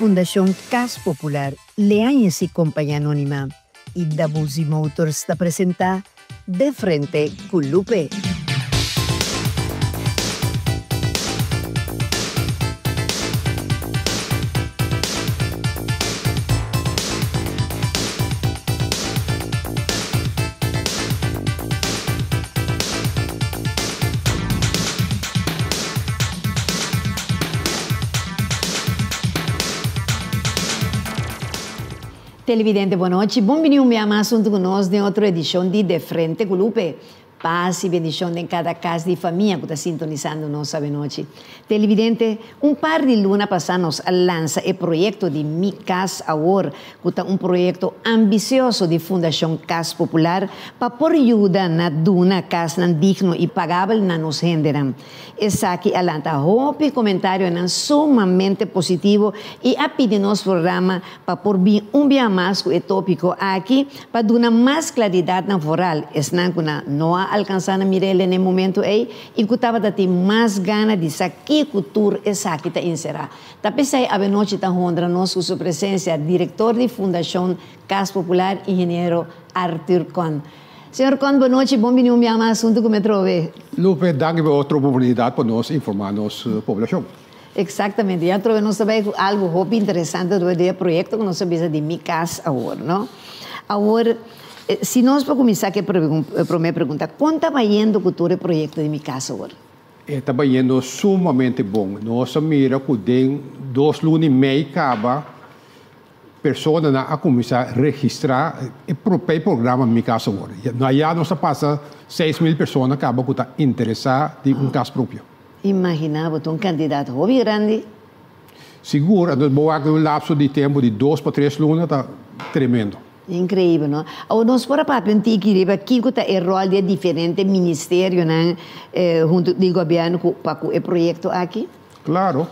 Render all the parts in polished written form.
Fundashon Kas Popular, Leañez y Compañía Anónima y Dabuzi Motors ta presenta De Frente cu Lupe. Televidente bon nochi, bon bini un bia mas hunto cu nos den otro edicion di De Frente cu Lupe. Paz y bendicion den cada cas di famia cu ta sintonisando nos avenochi. Televidente, un par di luna pasa nos a lansa e proyecto di Mi Cas Awor, cu ta un proyecto ambicioso di Fundacion Cas Popular pa por yuda na duna casnan digno y pagabel na nos hendenan. Esaki a lanta hopi comentarionan sumamente positivo y a pidi nos programa pa por bin un bia mas cu e topico aki pa duna mas claridad na vooral esnan cu na no a alcansa na mir'el den e momento ey y cu tabata tin mas gana di sa kico tur esaki ta encera. Ta p'esey avenochi ta honra nos cu su presencia director di Fundacion Cas Popular Ingeniero Arthur Kohn. Señor Kohn bonochi, bon bini un bia mas hunto cu mi atrobe. Lupe, danki pa otro oportunidad pa nos informa nos poblacion. Exactamente, y atrobe nos ta bay cu algo hopi interesante atrobe di e proyecto cu nos a bisa di Mi Cas Awor, no? Awor, si nos por cuminsa cu e prome pregunta, con ta bayendo cu tur e proyecto di Mi Cas Awor? E ta bayendo sumamente bon. Nos a mira cu den dos luna y mei caba personanan a cuminsa registra e pa e programa Mi Cas Awor. Ya nos a pasa 6000 persona caba cu ta interesa di un cas propio. Imagina bo ta un cantidad hopi grandi. Sigur, entonces bo wak un lapso di tempo di 2 pa 3 luna ta tremendo. Increíbel, no? Awor nos por a papia un tiki riba kico ta e rol di e diferente ministerionan hunto di gobierno cu pa cu e proyecto aki? Claro.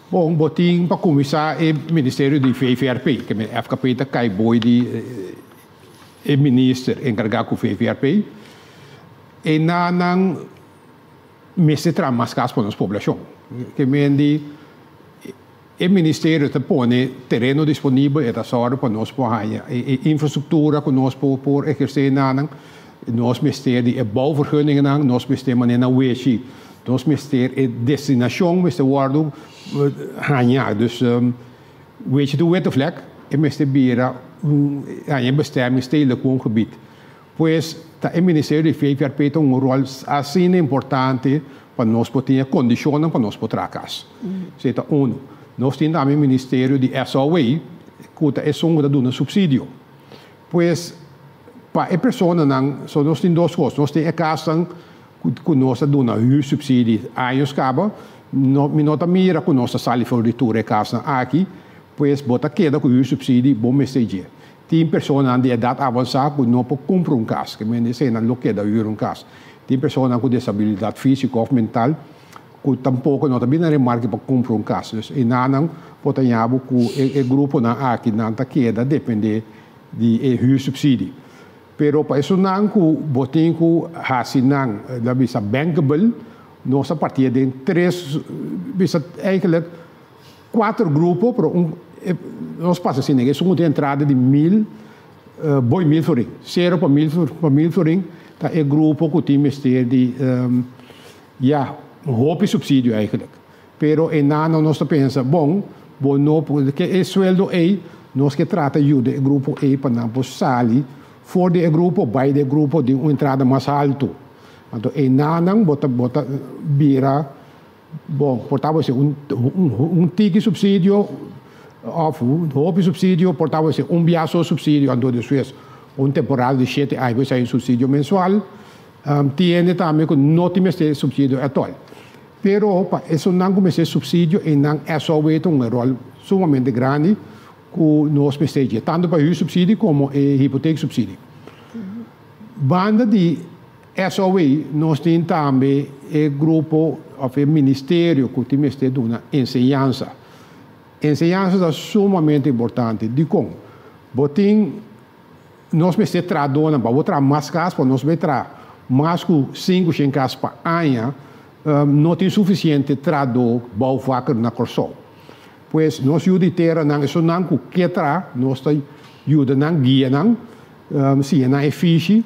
Bon, bo tin pa cuminsa e ministerio di VVRP, ke men FKP ta cay boy di e minister encarga cu VVRP. E nanan mester traha mas cas pa nos poblacion. Ke men di e ministerio ta pone tereno disponibel, e ta sòru pa nos por haña e infrastructura ku nos por por ehercé nanan. Nos mester di e bouwvergunningennan, nos mester manera na weshi, nos mester e destinacion mester wòrdu haña. Dus weshi ta un witte vlek, e mester bira un haña e bestemming stedelijk woongebied. Pues ta e ministerio di VVRP ta un rol asina importante pa nos por tin e condicionnan pa nos por traha cas. Esey ta uno. Nos tin tambe e ministerio di SOW cu ta esun cu ta duna subsidio. Pues pa e personanan, so nos tin dos cos, nos tin e casnan cu nos ta duna huursubsidie años caba, no, mi no ta mira cu nos ta sali for di tur e casnan aki, pues bo ta keda cu huursubsidie, bo mester dje. Tin personanan di edat avansá ku no por kumpra un kas, ke men esei nan lo keda hür un kas. Tin personanan ku desabilidat físiko òf mental ku tampoko no ta bini na remarke pa kumpra un kas. Dus enanan por ta ña bo ku e gruponan aki nan ta keda dependé di e hürsubsidie. Pero pa esunnan ku bo tin ku hasi nan, la bisa bankable, nos a partié den tres, bisa eigenlijk Cuater grupo, pero un nos pasa asina, esun cu tin entrada di mil, boy mil florin, cero pa mil pa mil florin ta e grupo cu tin mester di ya, hopi subsidio eigenlijk. Pero e nano nos ta pensa, bon, bo no por, ke e sueldo ey, nos ke trata yuda e grupo ey pa nan por sali for di e grupo, bay di e grupo den un entrada mas halto. Anto e nanan bo ta bo ta bira. Bon, por ta bo un un tiki subsidio of hopi subsidio, por ta bo un bia so subsidio, anto despues un temporada di shete aña bo esei un subsidio mensual. Tin hende tambe ku no tin mester subsidio at all. Pero pa esunnan ku mester subsidio einan SOW ta un ròl sumamente grandi ku nos mester dje, tantu pa huursubsidie komo e hipoteeksubsidie. Banda di SOW, nos tin tambe e grupo of e ministerio cu tin mester duna enseñansa. Enseñansa ta sumamente importante. Dicon? Bo tin, nos mester traha donan pa bo traha mas cas, pa nos bay traha mas cu cinco shen cas pa aña, no tin suficiente trahador bouwvakker na Corsou. Pues nos yu di teranan, esunnan ku ke traha, nos ta yuda nan, guia nan, siña nan e fishi,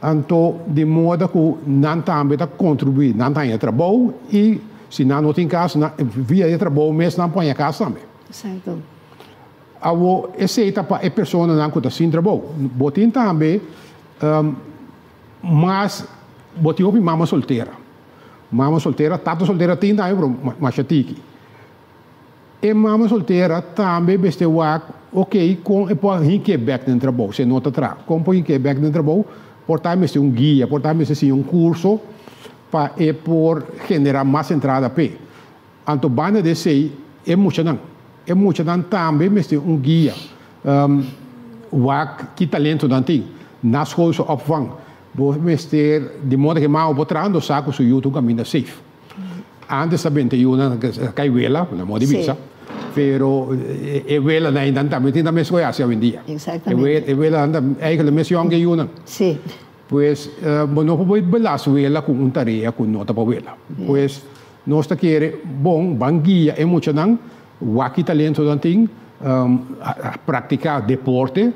anto di moda ku nan tambe ta kontribuí, nan ta haña trabou i si nan no tin kas, nan via e trabou mes nan por haña kas tambe. Exacto. Awo esei ta pa e personanan ku ta sin trabou. Bo tin tambe mas, bo tin hopi mama soltera. Mama soltera, tata soltera tin tambe pero masha tiki. E mama soltera tambe mester wak, ok, kon e por hink'é bèk den trabou si e no ta traha? Kon por hink'é bèk den trabou? Por ta mester un guia, por ta mester siña un kurso pa e por generá mas entrada p'e. Anto banda di esei e muchanan, e muchanan tambe mester un guia, wak ki talento nan tin, na skol su opvang. Bo mester di moda ku e mama por traha anto sa ku su yu ta un kaminda safe. Antes ta benta yunan kai wela, na moda di bisa, pero e welanan einan tambe tin ta mes koe hasi awendia. Exactamente. E welanan ta eigenlijk mes yòn ku e yunan. Si. Pues bo no por bai belas wela ku un tarea ku no ta pa wela. Pues nos ta kere bon ban guia e muchanan wak ki talento nan tin, praktiká deporte.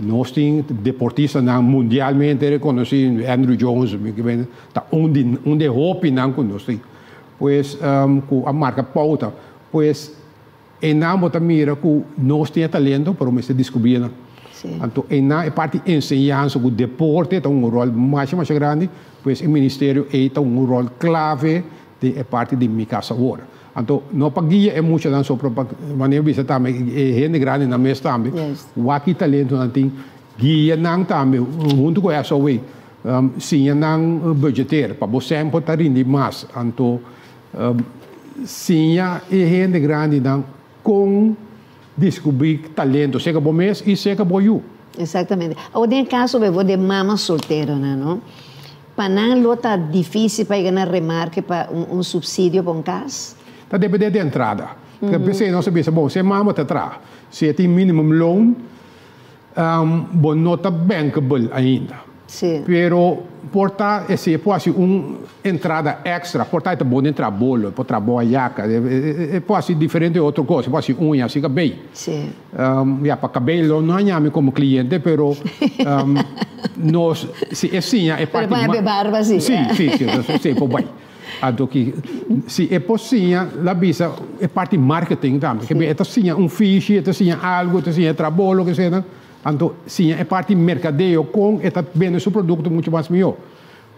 Nos tin deportistanan mundialmente rekonosí, Andrew Jones ta un di un di e hopinan ku nos tin. Pues ku a marka pouta. Pues einan bo ta mira ku nos tin e talento pero mester diskubrí nan. Anto einan e parti enseñansa ku deporte ta un ròl masha masha grandi, pues e ministerio ei ta un ròl klave den e parti di Mi Kas Awor. Anto no pa guia e muchanan so pero pa manera bisa tambe e hende grandinan mes tambe wak ki talento nan tin, guia nan tambe huntu ku SOW siña nan budgeteer pa bo semper ta rindi mas. Anto siña e hende grandinan kon diskubrí talento seka bo mes i seka bo yu. Exactamente. Awor den e caso befo den mama solteronan no, pa nan lo ta dificil pa yega na remarke pa un subsidio pa un cas? Ta depende di entrada. P'esei nos ta bisa, bon, si e mama ta traha, si e tin minimum loon, bo no ta bankable ainda. Sí. Pero por ta esei por hasi un entrada extra, por ta e ta bon den traha bolo, e por traha boayaca, e por hasi diferente otro cos, e por hasi uña, hasi cabey. Sí. Ya, pa cabey lo no a ñami como cliente, pero nos, si e siña e Pero parti pa barba sí. Sí, sí, sí, sí, e por bay. Anto ki si e por siña la bisa e parti marketing tambe, ke e ta siña un fishi, e ta siña algo, e ta siña traha bolo, ke sea. Anto siña e parti merkadeo kon e ta bende su produkto muchu mas mihó.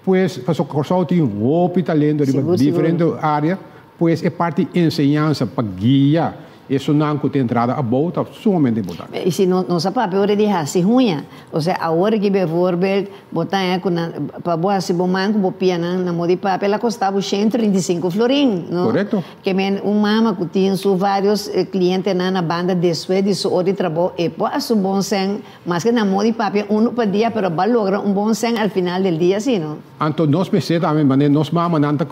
Pues pasobra Kòrsou tin hopi talento riba diferente área, pues e parti enseñansa pa guia esunnan ku tin entrada abou ta sumamente importante. I si nos a papia ora di hasi huña, osea awor aki bijvoorbeeld bo ta haña ku nan pa bo hasi bo man ku bo pianan na moda di papia la kosta bo 135 florin, no? Korekto. Ke men un mama ku tin su varios klientenan na banda despues di su ora di trabou e por a su bon sèn, maske na moda di papia unu pa dia pero ba logra un bon sèn al final del dia si no. Anto nos mester tambe manera nos mamanan ta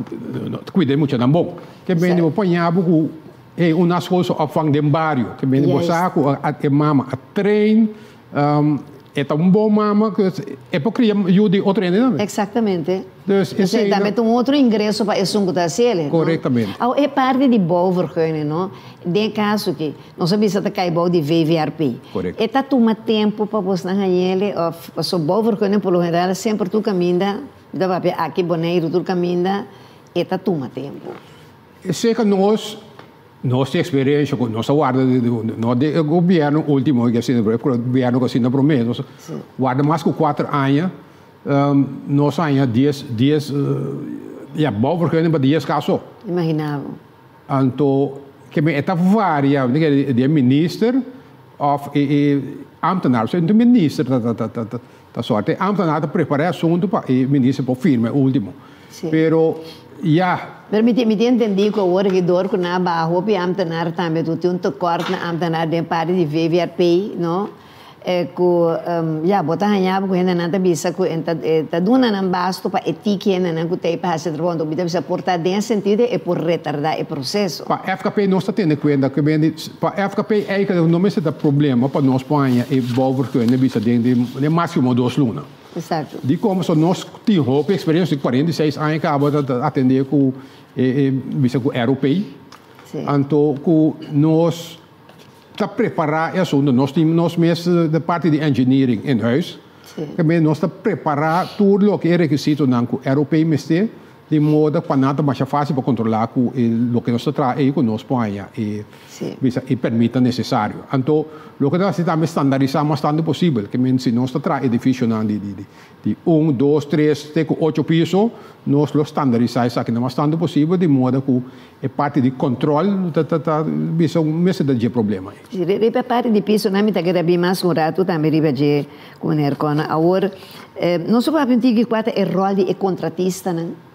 kuida e muchanan bon. Ke men di bo paña bo ku e un naschoolse opvang den bario. Ke men di bo sa ku e mama a train. E ta un bon mama, e por cria yu di otro hende tambe. Exactamente. Dus esey tambe ta un otro ingreso pa esun cu ta haci el, no? Correctamente. Awor e parti di bouwvergunning, no? Den e caso aki, nos a bisa ta cay bou di VVRP. Correcto. E ta tuma tempo pa bosnan hañ'el of pasobra bouwvergunning por lo general semper tur caminda, mi ta papia aki Boneiru tur caminda, e ta tuma tempo. Esey nos Nos tin experiencia cu nos a warda no di e gobierno ultimo cu a sinta pero e gobierno cu a sinta prome nos a warda mas cu cuater aña nos a haña dies dies ya bouwvergunning pa dies caso. Imagina bo. Anto e ta varia di e minister of e ambtenaar e minister ta sorte e ambtenaar ta prepara e asunto pa e minister por firma e ultimo pero ya. Pero mi tin mi tin entendí ku awor aki dor ku nan a baha hopi ambtenaar tambe tu tin un tekort na ambtenaar den parti di VVRP no ku ya bo ta haña bo ku hendenan ta bisa ku e ta e ta duna nan basto pa e tiki hendenan ku ta ei pa hasi e trabou anto mi ta bisa por ta den e sentido e por retardá e proseso. Pa FKP nos ta tene kuenta ku bende pa FKP eikel no mester ta problema pa nos por haña e bouwvergunning bisa den den máksimo dos luna. Exacto. Dikon? Pasobra nos tin hopi experiencia, nos tin 46 aña kaba ta atende ku e bisa ku ROP. Anto ku nos ta prepará e asuntu, nos tin nos mes de parti di engineering in huis, ke men nos ta prepará tur loke e rekisitonan ku ROP mester Di moda pa nan ta masha fácil pa controla cu e loke nos ta traha ei cu nos por haña e bisa e permitnan necesario. Anto loke ta haci tambe standarisa mas tanto posibel. Ke men si nos ta traha edificionan di di di un, dos, tres te cu ocho piso nos lo standarisa esakinan mas tanto posibel di moda cu e parti di control ta ta ta bisa mester ta dje problema ei. Si, riba e parti di pisonan mi ta keda bin mas un rato tambe riba dje Ku meneer Cona. Awor, nos a papia un tiki kua ta e ròl di e kontratistanan?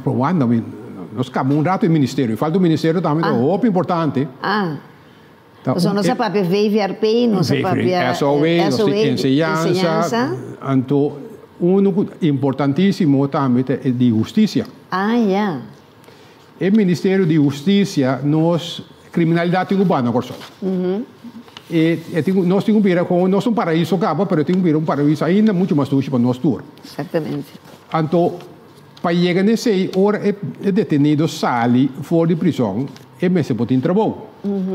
Por wanda, nos kaba un rato e ministerio. Falta un ministerio tambe ta hopi importante. Ah. Pasobra nos a papia VVRP, nos a papia SOW, enseñansa. Anto, unu ku ta importantísimo tambe ta e di hustisia. Ah, ya. E Ministerio di Hustisia nos kriminalidat tin ku banda Kòrsou. E e tin ku nos tin ku bira kon nos ta un paraiso kaba pero tin ku bira un paraiso ainda muchu mas dushi pa nos tur. Exactamente. Anto pa yega na esei ora e e detenido sali for di prison e mester por tin trabou.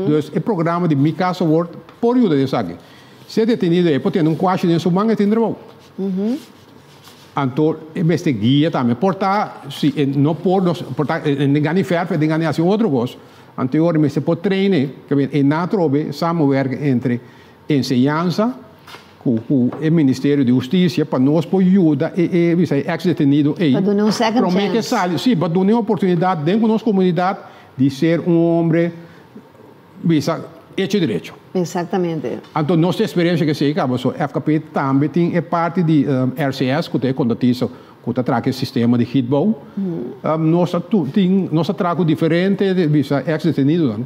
Dus e programa di Mi Kas Awor por yuda den esaki. Si e detenido ei por tene un kuashi den su man e tin trabou. Anto e mester guia tambe. Por ta si e no por nos por ta e den gana di verf e den gana di hasi otro kos. Anto e ora e mester por train e. E na atrobe samenwerken entre enseñansa ku ku e ministerio di hustisia pa nos por yuda e e bisa e ex detenido ei Pa duna un second prome ke chance. sali si pa duna e oportunidat den ku nos komunidat di ser un hombre Bisa hecho y derecho. Exactamente. Anto nos experiencia ke esey caba so FKP tambe tin e parti di RCS cu ta e contratista cu ta traha e sistema di gietbouw. Nos a tin nos a traha cu diferente bisa ex detenidonan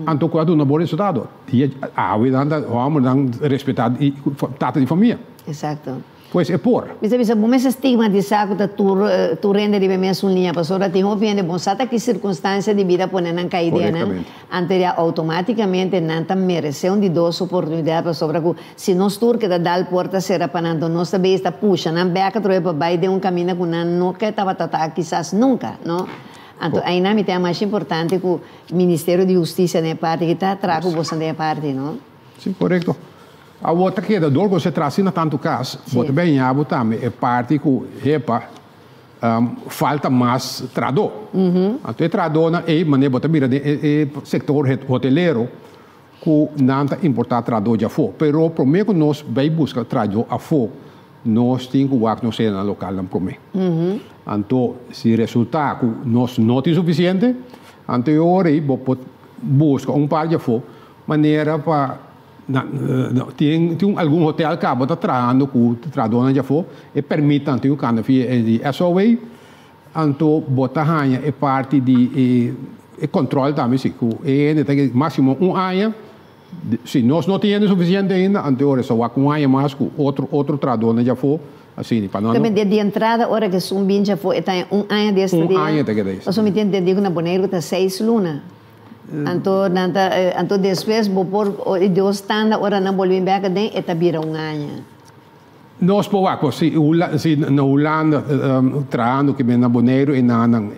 anto cu a duna bon resultado. Dia awe nan ta hombernan respeta y tata di famia. Exacto. Pues e por. Mi ta bisa bo mester stigmatisá ku ta tur tur hende riba e mesun liña pasobra tin hopi hende bon sa ta ki sirkunstansia di bida pone nan kai den nan anto ya outomátikamente nan ta meresé un di dos oportunidat pasobra ku si nos tur keda dal porta sera pa nan anto nos ta bes ta pusha nan bèk atrobe pa bai den un kaminda ku nan no ke tabata ta kisas nunka no anto einan mi ta e mas importante ku ministerio di hustisia den e parti ki ta traha ku boso den e parti no. Si korekto. Awor ta keda dor ku se traha asina tantu kas, bo ta bèña bo tambe e parti ku hepa falta mas trahadó. Anto e trahadónan ei manera bo ta mira den e sektor hotelero ku nan ta importá trahadó djafó. Pero promé ku nos bai buska trahadó afó nos tin ku wak nos hendenan lokalnan promé. Anto si resultá ku nos no tin sufisiente, anto e ora ei bo por buska un par djafó manera pa Tin tin algun hotel caba ta trahando cu trahadornan djafó, e permitnan tin cu cana via e di SOA, anto bo ta haña e parti di e e control tambe si cu e hende ta keda maximo un aña, si nos no tin hende suficiente ainda anto e ora esaki wak un aña mas cu otro otro trahadornan djafó asina pa nan no. Di di entrada ora cu esun bin djafó e ta haña un aña di estadia? Un aña ta keda. Pasobra mi tin entendi cu na Boneiru ta seis luna. Anto nan ta anto despues bo por e Dios tanda ora nan bolbe bek aden e ta bira un aña. Nos por wak si si na Hulanda trahando ke na Boneiru e nan nan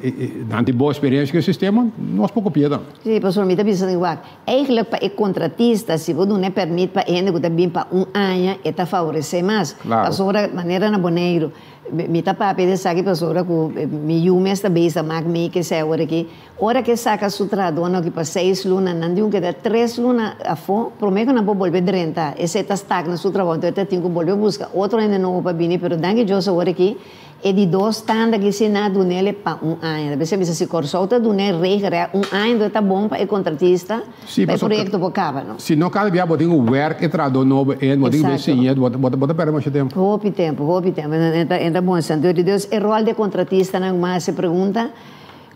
nan tin bon experiencia ku e sistema nos por kopia tambe. Si pasobra mi ta bisa nan wak eigenlijk pa e kontratista si bo duna e permit pa e hende ku ta bin pa un aña e ta favorese mas pasobra manera na Boneiru mi ta papia di esaki pasobra ku mi yu mes ta bisa mak mi kesei awor aki Ora ke saka su trahadónan aki pa seis luna, nan di un keda tres luna afó promé ku nan por bolbe drenta. Esei ta stagna su trabou, enton e ta tin ku bolbe buska otro hende nobo pa bini, pero danki Dios awor aki e di dos tanda aki si nan a dun'el pa un aña. Ta bisa bisa si Kòrsou ta dun'é regelrecht un aña enton e ta bon pa e kontratista pa e proyekto por kaba, no? Si no kada bia bo tin ku wèrk e trahadó nobo en, bo tin ku siñ'é, bo ta pèrdè masha tempu. Hopi tempu, hopi tempu. E ta bon. Santo di Dios, e ròl di e kontratistanan mas e pregunta.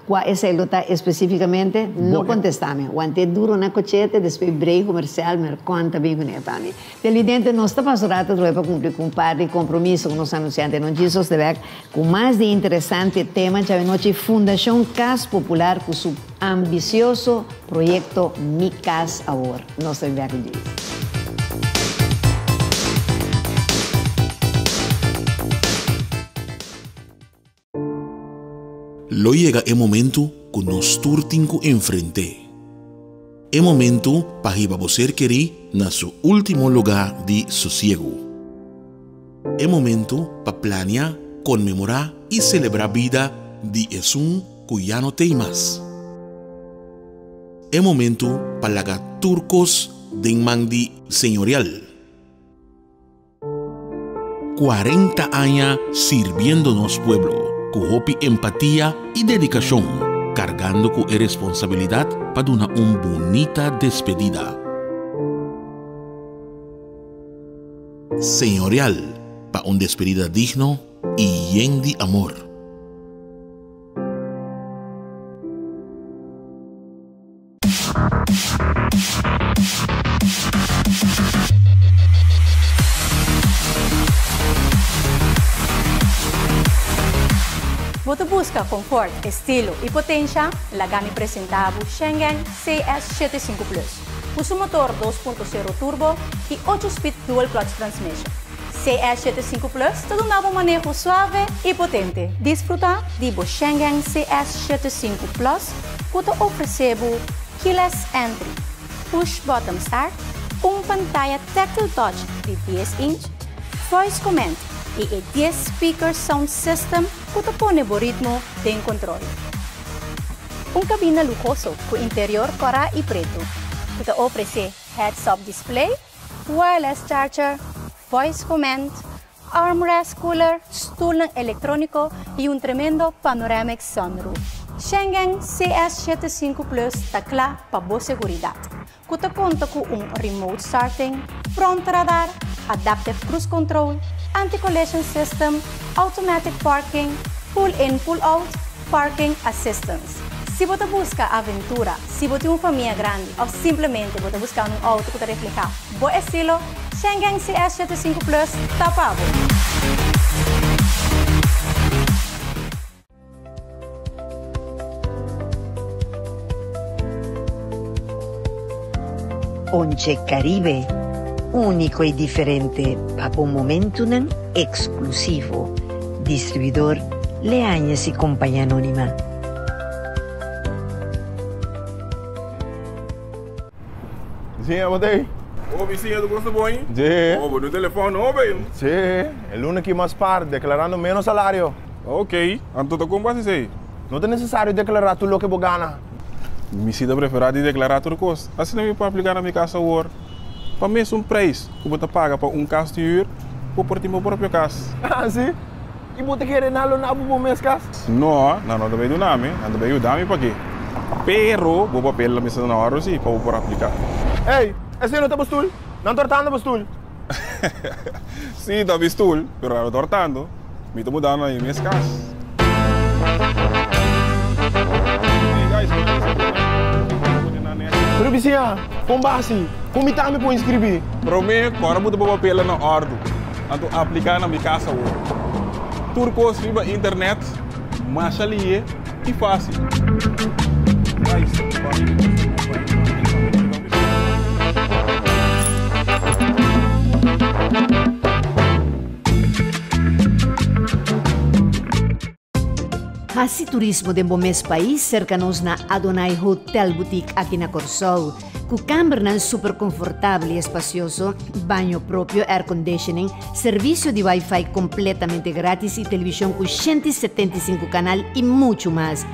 Kua esei lo ta espesífikamente? No kontestá mi. Want'é duro na kochete, despues brei komersial mer konta bin kuné pa mi. Televidente, nos ta pasa un rato atrobe pa kumpli ku un par di kompromiso ku nos anunsiante no Jesus de bek ku mas di interesante tema djawe nochi, Fundashon Kas Popular ku su ambisioso proyekto Mi Kas Awor. Nos ta bin bek ku djis. Lo yega e momentu ku nos tur tin ku enfrent'é. E momentu pa hiba bo ser kerí na su último lugá di sosiegu. E momentu pa plania, konmemorá i selebrá bida di esun ku ya no t'ei mas. E momentu pa laga tur kos den man di Señorial. 40 aña sirbiendo nos pueblo ku hopi empatia i dedikashon, kargando ku e responsabilidat pa duna un bunita despedida. Señorial pa un despedida digno i yen di amor. Bo ta buska konfort, estilo i potensha? Laga mi presentá bo Shengen CS shete sinku Plus, ku su motor 2.0 turbo i ocho speed dual clutch transmission. CS shete sinku Plus ta duna bo maneho suave i potente. Disfrutá di bo Shengen CS shete sinku Plus ku ta ofresé bo keyless entry, push button start, un pantaya tactile touch di dies inch, voice command i e dies speaker sound system ku ta pone bo ritmo den kontrol. Un kabina luhoso ku interior kòrá i pretu ku ta ofresé heads-up display, wireless charger, voice command, Armrest cooler, stulnan electronico y un tremendo panoramic sunroof. Schengen CS shete sinku Plus ta cla pa bo seguridad, cu ta conta cu un remote starting, front radar, adaptive cruise control, anti-collision system, automatic parking, pull in pull out, parking assistance. Si bo ta busca aventura, si bo tin un famia grandi of simplemente bo ta buscando un auto cu ta refleha Bo estilo, Schengen CS 75 Plus ta pa bo! Ponche Caribe, úniko i diferente pa bo momentunan eksklusivo. Distribuidor Leañez y Compañía Anónima. Bisiña, bo ta ei? Oh, bisiña, tu gosta bon? Sí. Oh, bo no telefòn nobo, ei? Sí, e luna aki mas par, deklarando ménos salario. Ok, anto ta kon bo hasi esei? No ta nesesario deklará tur loke bo gana. Mi si ta preferá di deklará tur kos. Asina mi por apliká na mi kas awor. Pa mesun preis ku bo ta paga pa un kas di hür, bo por tin bo propio kas. Ah, si? I bo ta kere nan lo na bo bo mes kas? No, nan no ta bay duna mi, nan ta bay yuda mi paki. Pero bo papel lo mester na orde si pa bo por aplica. Ey, esey no ta bo stul? Nan ta hortando bo stul. Si, ta mi stul, pero nan no ta hortando. Mi ta mudando na mi mes kas. Pero bisiña, kon basi? Kon mi tambe por inscribi? Prome, kora bo ta bo papelnan na ordu. Anto apliká na mi kas awor. Tur kos riba internet masha lihe i fásil. Hasi turismo den bo mes pais serka nos na Adonai Hotel Boutique aki na Kòrsou. Ku kambernan super konfortabel i espasioso, baño propio, air conditioning, servisio di wifi kompletamente gratis i televishon ku 175 kanal i muchu mas.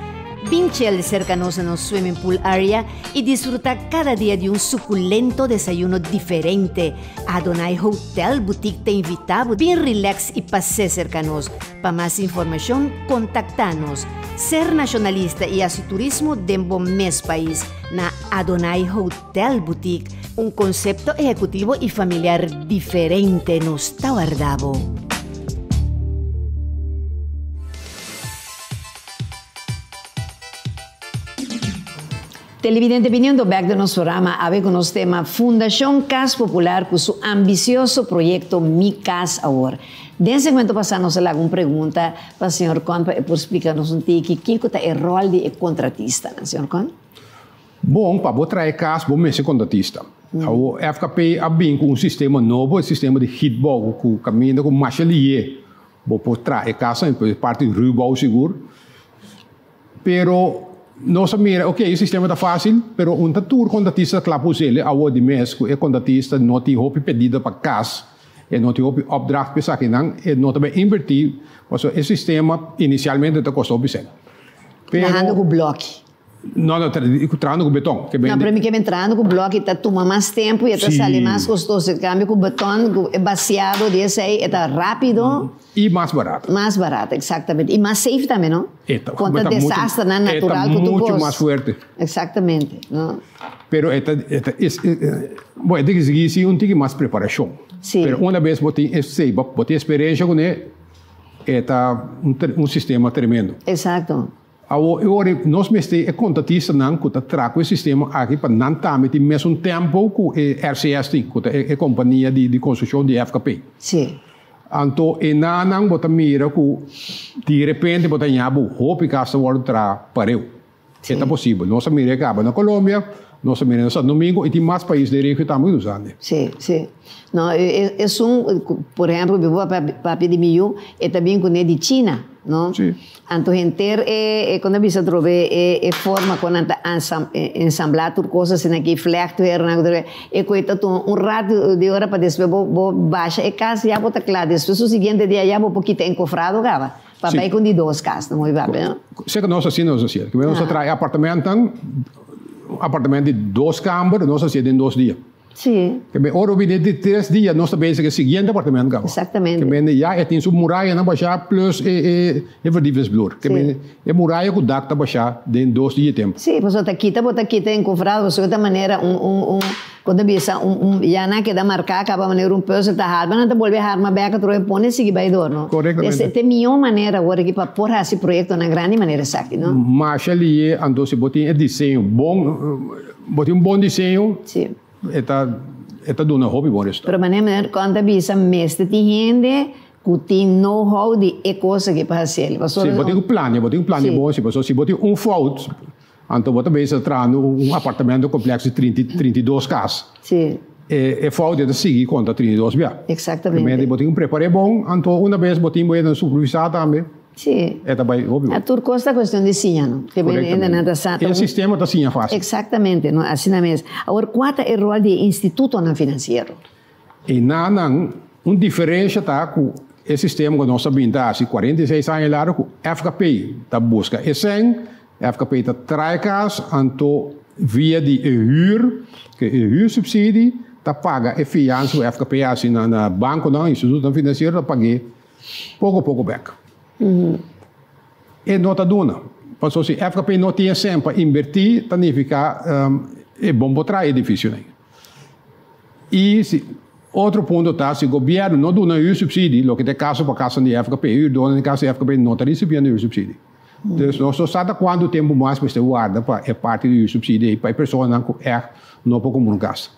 Bin chel serka nos na nos swimming pool area i disfrutá kada dia di un sukulento desayuno diferente. Adonai Hotel Boutique ta invitá bo bin relax i pas'é serka nos. Pa mas informashon kontaktá nos. Ser nashonalista i hasi turismo den bo mes pais na Adonai Hotel Boutique, un konsepto ehekutivo i familiar diferente nos ta warda bo. Televidente biniendo bek den nos programa awe ku nos tema Fundashon Kas Popular ku su ambisioso proyekto Mi Kas Awor. Den segmento pasá nos a laga un pregunta pa señor Con pa e por splika nos un tiki kiko ta e ròl di e kontratistanan. Señor Con? Bon, pa bo traha e kas bo mester kontratista. Awor FKP a bin ku un sistema nobo, e sistema di gietbouw ku kaminda ku masha lié bo por traha e kasnan, parti ruwbouw sigur. Pero Nos a mira, ok, e sistema ta fásil, pero un ta tur kontratista kla pa us'é. Awor di mes ku e kontratista no tin hopi pedido pa kas, e no tin hopi opdracht pa esakinan, e no ta bai invertí, pasobra e sistema inisialmente ta kosta hopi sèn. Pero. Trahando ku blòki. No, no, trahando ku beton. Ke No, bende. pero mi ke men trahando ku blòki ta tuma mas tempu i e ta sali mas kostoso. En kambio ku beton, ku e basiado di esei, e ta rápido. I mas barato. Mas barato, exactamente. I mas safe tambe, no? E ta, Contra e ta mucho, desasternan e ta natural cu tur mucho cos. mas fuerte. Exactamente, no? Pero e ta, e ta, es, bo, e ta exigi si un tiki mas preparacion. Si. Pero una bes bo tin esei, bo, bo tin experiencia cune, e ta un, un sistema tremendo. Exacto. Awor, e ora nos mester e kontatistanan ku ta traha ku e sistema aki pa nan tambe tin mesun tempo ku e RCS tin, ku ta e kompania di konstrukshon di FKP. Sí. Anto e nanan bo ta mira ku di repente bo ta haña bo hopi kas ta wòrdu traha pareu. E ta posibel. Nos a mira e kaba na Colombia, nos a mira na Santo Domingo i tin mas pais den regio tambe ku nos ande. Sí, sí. No, esun, por ehempel, mi bo papia di mi yu, e ta bin kuné di China, no? Sí. Anto henter e, e kon ta bisa atrobe e, e forma kon nan ta ansam, ensamblá tur kos asina ki vlechtwerknan ku tur e koe ta tuma un ratu di ora pa despues bo, bo basha e kas ya bo ta kla. Despues su siguiente dia ya bo por kita enkofrado kaba pa Sí. bai ku di dos kas no mooi papia, no? Seka nos asina nos hasié. Nos a traha e apartamentan, apartamento di dos kamber, nos hasié den dos dia. Sí. Ke men ora bini di tres dia nos ta bezig e siguiente apartamento kaba. Exactamente. Ke men ya e tin su murayanan bashá plus e e e verdiepingsvloer. Ke men e muraya ku dak ta bashá den dos dia tempu. Sí, pasobra ta kita bo ta kita enkofrado pasobra ta manera un un un kon ta bisa un un ya nan a keda marká kaba manera un pùzel ta harma nan ta bolbe harma bèk atrobe pone sigui bai dor no. Korektamente. Esei ta e mihó manera awor aki pa por hasi proyektonan grandi manera esaki no. Masha liye anto si bo tin e diseño bon. Bo tin un bon diseño, Sí. e ta e ta duna hopi bon resultado. Pero manera meneer Con ta bisa mester tin hende cu tin know how di e cos aki pa haci el. Sí, bo tin cu plania, bo tin cu plania Sí. bon si, pasobra si bo tin un fout, anto bo ta bezig ta trahando un apartamento complex di trinta i 32 cas. Sí. E e fout e ta sigui conta 32 bia. Exactamente. Primeramente bo tin cu prepara e bon, anto una bes bo tin bo hende supervisa tambe. Sí. E ta bai hopi bon. A tur kos ta kuestion di siña, no? Ke men hende nan ta sa. E sistema ta siña fásil. Eksaktamente, no? Asina mes. Awor, kua ta e ròl di e institutonan finansiero? E nanan, un diferensha ta ku e sistema ku nos a bin ta hasi 46 aña largu ku FKP ta buska e sèn, FKP ta trae kas, anto via di e hür, ke e hürsubsidie ta paga e fiansa ku FKP a hasi na bankonan, institutonan finansiero ta pag'é. Poko poko bek. E no ta duna. Pasobra si FKP no tin e sen pa inbertí, ta nifiká e bon por traha e edifisionan. I si otro punto ta si gobièrnu no duna huursubsidie, loke ta e kaso pa kasanan di FKP, huurdonan di kasa di FKP no ta risibiendo huursubsidie. Dus nos no sa ta kuantu tempu mas mester warda pa e parti di huursubsidie ei pa e personanan ku ègt no por kumpra un kas.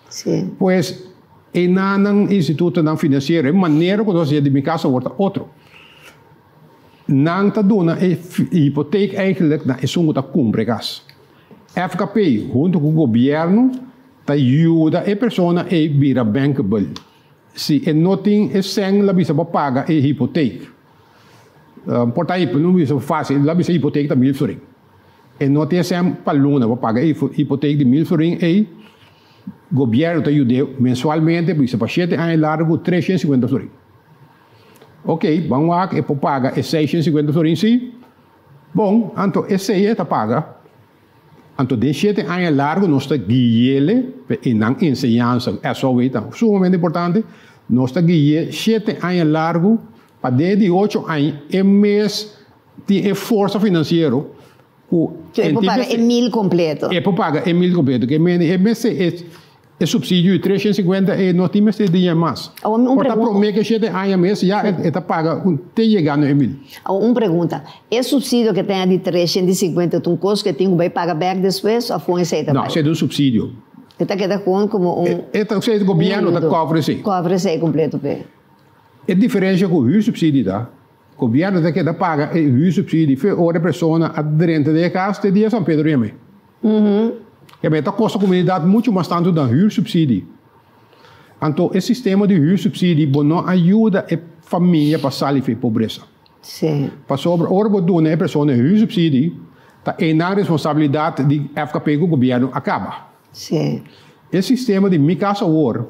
Pues. Enanan institutonan finansiero, e manera ku nos hasié di mi kas awor ta otro. Nan ta duna e hipotek eigenlijk na esun ku ta kumpra e kas. FKP huntu ku gobièrnu ta yuda e persona ei bira bankable. Si e no tin e sèn la bisa pa paga e hipotek. Por ta no bisa fásil, la bisa hipotek ta mil florin. E no tin e sèn pa luna pa paga e hipotek di mil florin ei. Gobièrnu ta yud'é mensualmente bisa pa shete aña largu 350 florin. Ok, ban wak e por paga e 650 florin si? Bon, anto esei e ta paga. Anto den shete aña largu nos ta gui'ele e nan enseñansa, SOW ta sumamente importante, nos ta gui'e shete aña largu pa den di ocho aña e mes tin e forsa finansiero Ku E por paga e mil kompleto. E por paga e mil kompleto. Ke mende e mester e e supsidio di 350 e no tin mester di mas. Awor mi un Por ta pregunta. prome ke shete aña mes ya e ta paga te yega na e mil. Awor un pregunta. E supsidio ke ten di 350 ta un kos ke tin ku bai paga bek despues of kon esei ta No, bai? esei ta un supsidio. E ta keda kon komo un. E ta esei gobièrnu ta kòvre esei. Kòvre esei kompleto p'e. E diferensha ku huursubsidie ta, Gobierno ta keda paga e huursubsidie fe ora e persona a drenta den e cas te dia San Pedro yam'e. Keme ta kosta comunidad mucho mas tanto dan huursubsidie. Anto e sistema di huursubsidie bo no a yuda e famia pa sali fe pobresa. Pasobra ora bo duna e persona e huursubsidie, Ta e responsabilidat di FKP ku gobièrnu a kaba. E sistema di Mi Kas Awor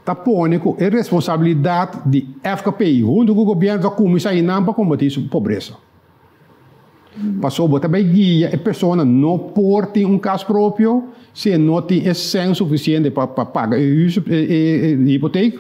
ta pone ku e responsabilidat di FKP huntu ku gobièrnu ta kuminsá einan pa kombatí pobresa. Pasobra bo ta bai guia e persona no por tin un kas propio si e no tin e sèn sufisiente pa paga e e hipotek.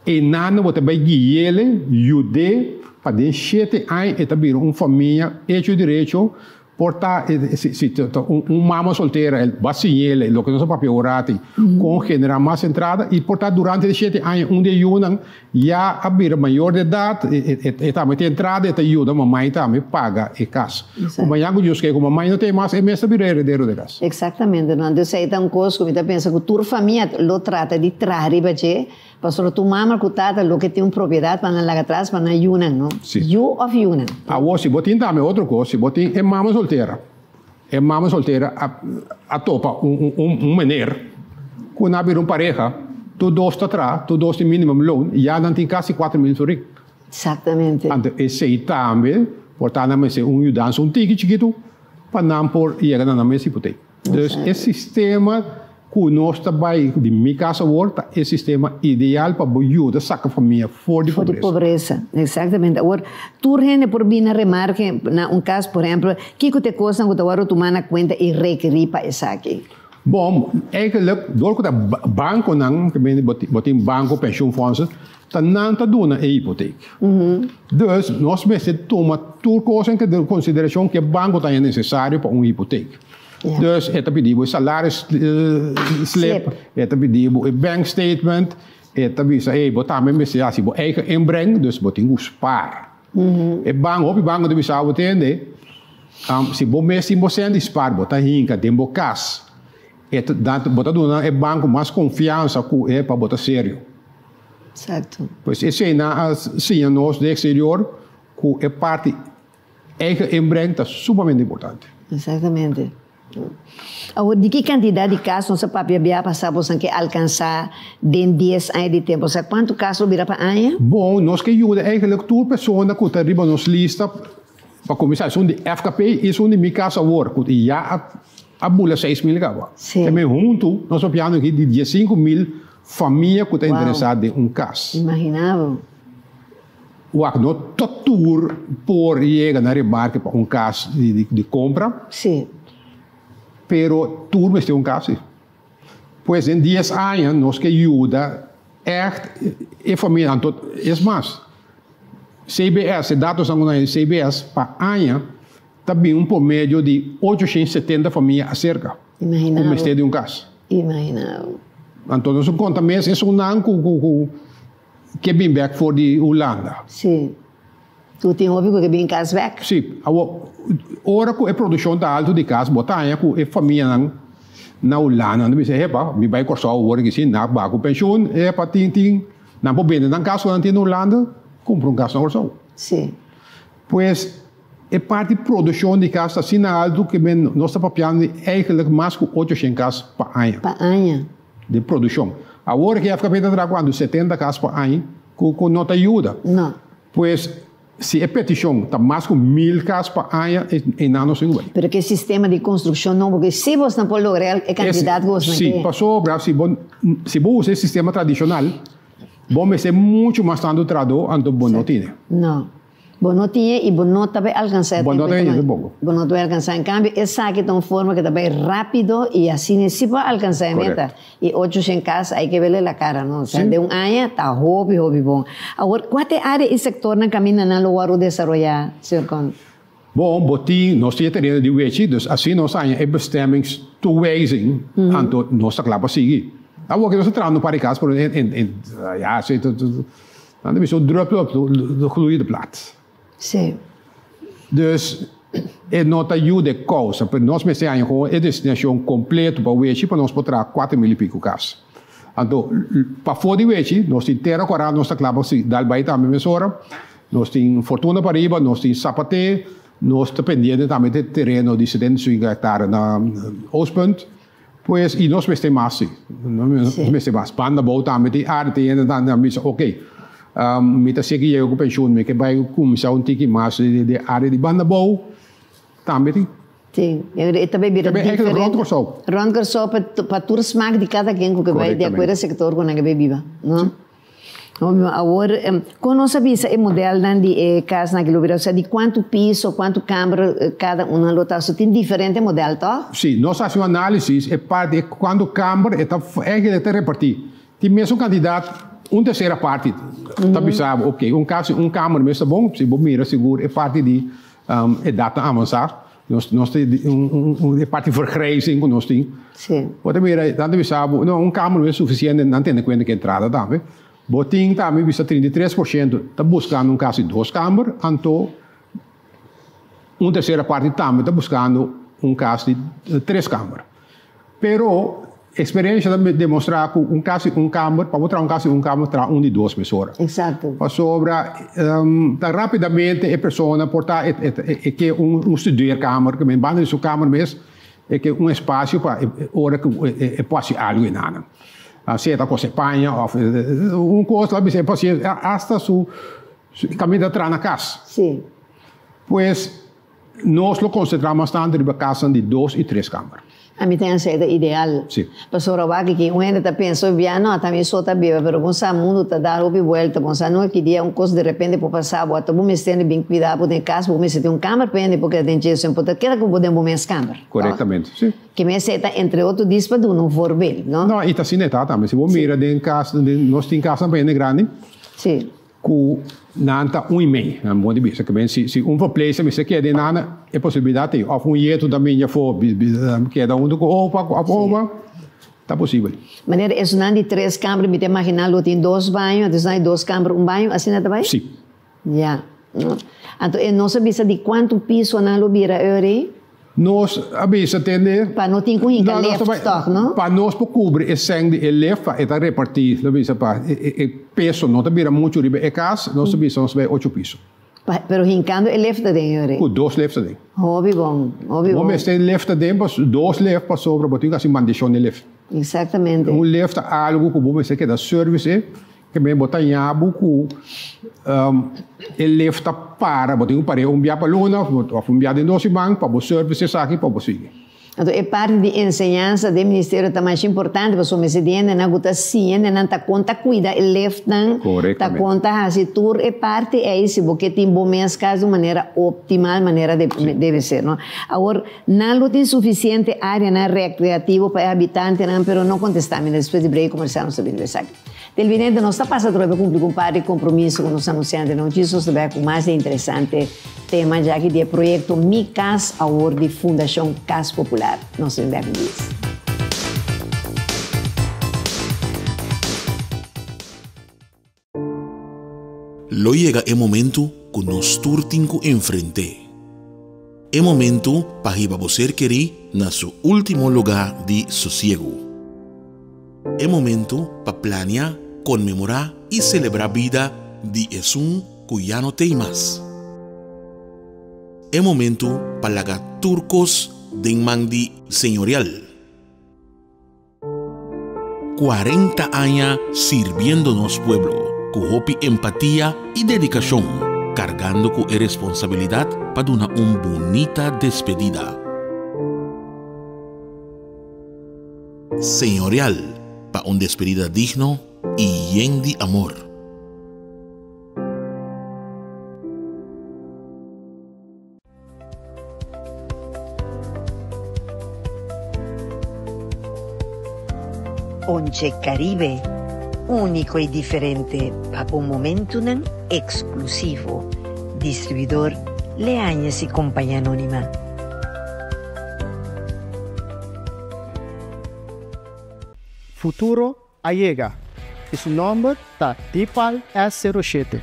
Einan bo ta bai gui'ele, yud'é pa den shete aña e ta bira un famia hecho y derecho. Por ta si ta un mama soltera el ba siñ'el loke nos a papia ora ati kon genera mas entrada y por ta durante di shete aña un di e yunan ya a bira mayor di edad e tambe tin entrada e ta yuda mamai tambe paga e kas. Ku mañan ku Dios ke ku mamai no ta e mas e mes ta bira heredero di e kas. Exactamente no anto esei ta un kos ku mi ta pensa ku tur famia lo trata di traha riba dje. Pasobra tur mama ku tata lo ke tin un propiedat pa nan laga atras pa nan yunan, no? Si. Yu òf yunan. Awor, si bo tin tambe otro kos, si bo tin e mama soltera, e mama soltera a a topa un un un meneer ku nan a bira un pareha, tur dos ta traha, tur dos tin minimum loon, ya nan tin kasi 4000 florin. Exactamente. Anto esei tambe por ta nan mester un yudansa un tiki chikitu pa nan por yega na nan mes hipotek. Dus e sistema ku nos ta bai di Mi Kas Awor ta e sistema ideal pa bo yuda saka famia for di For di pobresa. pobresa, exactamente. Awor, tur hende por bini na remarke na un kas, por ehempel, kiko ta e kosnan ku ta wòrdu tumá na kuenta i rekerí pa esaki? Bon, eigenlijk dor ku ta bankonan, bo tin banko, pensioenfondsen, ta nan ta duna e hipotek. Dus nos mester tuma tur kos en konsiderashon ku e banko ta haña nesesario pa un hipotek. Dus e ta pidi bo e salaris slip, e ta pidi bo e bank statement, e ta bisa ey bo tambe mester hasi bo eigen inbreng, dus bo tin ku spaar. E banko, hopi banko ta bisa bo tende, si bo mes tin bo sèn di spaar bo ta hinka den bo kas, e ta bo ta duna e banko mas konfiansa ku e pa bo ta serio. Exacto. Pues esei nan a siña nos den exterior ku e parti eigen inbreng ta sumamente importante. Exactamente. Awor di ki kantidat di kas nos a papia bia pasá boso ke alkansá den dies aña di tempu? Osea kuantu kas lo bira pa aña? Bon, nos ke yuda eigenlijk tur persona ku ta riba nos lista pa kuminsá esun di FKP i esun di Mi Kas Awor ku ya a a bula 6000 kaba. Tambe huntu nos papiando aki di 15,000 famia ku ta interesá den un kas. Imaginá bo. Wak no ta tur por yega na remarke pa un kas di kompra. Pero tur mester un kas si. Pues den dies aña nos ke yuda ègt e famia. Anto es mas, CBS, e datonan ku nan di CBS pa aña ta bin un promedio di 870 famia aserka ku mester di un kas. Imaginá bo. Anto nos a konta mes esunnan ku ke bin bek for di Hulanda. Sí. Tur tin hopi ku ke bin kas bek. Sí. Awor, ora ku e produkshon ta altu di kas, bo ta haña ku e famianan na Hulanda nan ta bisa, Hepa, mi bai Kòrsou awor aki si, nan a baha ku penshun, hepa, tin, tin, nan por bende nan kas ku nan tin na Hulanda, kumpra un kas na Kòrsou. Sí. Pues, e parti produkshon di kas ta asina altu ku men nos ta papiando di eigentlik mas ku 800 kas pa aña. Pa aña. Di produkshon. Awor ki FKP ta traha kuantu? 70 kas pa aña ku no ta yuda. No. Pues, si e petishon ta mas ku 1000 kas pa aña, einan nos tin ku bai. Pero ku e sistema di konstrukshon nobo ku si bos no por logra e kantidat ku bos no ke. Si, pasobra si bo si bo usa e sistema tradishonal, bo mester muchu mas tantu trahadó anto bo no tine. No. Bo no tin e i bo no ta bai alkansá e Bo no ta tempu bai tampoco. Bo no ta bai alkansá. En kambio, esaki ta un forma ku ta bai rápido i asina si por alkansá e meta. I 800 kas hay ke verle la kara, no? Osea, den un aña ta hopi, hopi bon. Awor, kua ta e área i sektornan kaminda nan lo wòrdu desaroyá, señor Con? Bon, bo tin, nos tin e tereno di Wechi, dus asina nos haña e bestemmingstoewijzing, anto nos ta kla pa sigui. Awor ke nos ta trahando un par di kas, pero en, en, ya, si, Nan ta bisa un druppel op de gloeiende plaat. Sí. Dus e no ta yuda e kousa, pero nos mester haña gewoon e destinashon kompleto pa Wechi pa nos por traha 4000 i piko kas. Anto, pafó di Wechi, nos tin Tera Kòrá, nos ta kla pa si dal bai tambe mesora. Nos tin Fortuna pariba, nos tin Sapaté, nos ta pendiente tambe di tereno di 75 hectare na Oostpunt. Pues, i nos mester mas si. Nos mester mas. Banda bou tambe tin área, tin hende nan bisa, ok, mi ta sigui yega ku penshun, mi ke bai kuminsá un tiki mas di área di banda bou. Tambe tin. Sí, e ta bay bira diferente. Rond Kòrsou. Rond Kòrsou pa tur smak di kada ken ku ke bai di akuerdo e sektor ku nan ke bai biba, no? Awor, kon nos a bisa e modelnan di e kasnan aki lo bira? Osea, di kuantu piso, kuantu kamber kada un nan lo ta? So tin diferente model, tòg? Sí, nos a hasi un análisis e parti e kuantu kamber e ta eigenlijk e ta repartí. Tin mesun kantidat, un tersera parti ta bisa bo, oke, un kas di un kamber mes ta bon, si bo mira sigur e parti di edatnan avansá, nos nos tin un e parti vergrijzing ku nos tin. Bo ta mira, nan ta bisa bo, no, un kamber no es sufisiente, nan tene kuenta ku entrada tambe. Bo tin tambe bisa 33% ta buskando un kas di dos kamber, anto un tersera parti tambe ta buskando un kas di tres kamber. Pero experiencia ta demostra cu un cas di un camber, pa bo traha un cas di un camber, traha un di dos mesora. Pasobra ta rapidamente e persona por ta e ke un studeerkamer, ke men banda di su kamer mes e ke un espacio pa ora cu e por haci algo enanan. Sea ta cose paña of un cos la bisa e por haci hasta su caminda traha na cas. Pues. Nos lo konsentrá mas tantu riba kasnan di dos i tres kamber. Ami ta pensa e ta ideal. Sí. Pasobra wak aki un hende ta pensa hopi bia, no, ata mi so ta biba, pero bon sa mundu ta dar hopi buelta, bon sa no ki dia un kos di repente por pasa bo, ata bo mester di bin kuida bo den kas, bo mester tin un kamber pa hende por keda den dje, so por ta keda ku bo den bo mes kamber. Korektamente, sí. Ke mester ta entre otro dis pa duna un voorbeeld, no? No, i ta asina e ta tambe. Si bo mira den kas, den nos tin kasnan pa hende grandi. Sí. Ku nan ta un i mei, nan bon di bisa. Ke men si si un verpleegster mester keda den nan, e posibilidat ei. Òf un yetu ta bini afó keda huntu ku opa òf oma, ta posibel. Manera esunnan di tres kamber mi ta imaginá lo tin dos baño, anto esunnan di dos kamber un baño, asina ta bai? Si. Ya. Anto e nos a bisa di kuantu piso nan lo bira eur ei? Nos a bisa tende. Pa no tin ku hinka left tòg, no? Pa nos por kubri e sèn di e left, pa e ta repartí, lo bisa pa e peso no ta bira muchu riba e kas, nos a bisa nos bai ocho piso. Pa, pero hinkando e left aden, yori? Ku dos left aden. Hopi bon, hopi bon. Bo mester left aden, pas dos left pasobra bo tin ku hasi mandishon di left. Eksaktamente. Un left ta algu ku bo mester keda service e. Ke men bo ta ña bo ku e lift ta para, bo tin ku par'é un bia pa luna òf un bia den dos siman pa bo service esaki pa bo sigui. Anto e parti di enseñansa den ministerio ta masha importante pasobra mester di hendenan ku ta siña hendenan ta kon ta kuida e liftnan, ta kon ta hasi tur e parti ei si bo ke tin bo mes kas di un manera optimal manera debe ser no. Awor nan lo tin sufisiente areanan rekreativo pa e habitantenan pero no kontestá mi despues di break komersial nos ta bini esaki. Televidente, nos ta pasa atrobe pa cumpli cu un par di compromiso cu nos anunciante no djis nos ta bay cu mas di interesante tema djaki di e proyecto Mi Cas Awor di Fundacion Cas Popular. Nos ta bin bek un djis. Lo yega e momento ku nos tur tin ku enfrent'é. E momento pa hiba bo ser kerí na su último lugá di sosiegu. E momento pa plania, konmemorá i selebrá bida di esun ku ya no t'ei mas. E momento pa laga tur kos den man di Señorial. 40 aña sirbiendo nos pueblo ku hopi empatia i dedikashon, kargando ku e responsabilidat pa duna un bunita despedida. Señorial pa un despedida digno i yen di amor. Ponche Caribe, úniko i diferente pa bo momentunan eksklusivo. Distribuidor Leañez y Compañía Anónima. Futuro a yega y su nomber ta Deepal S 07,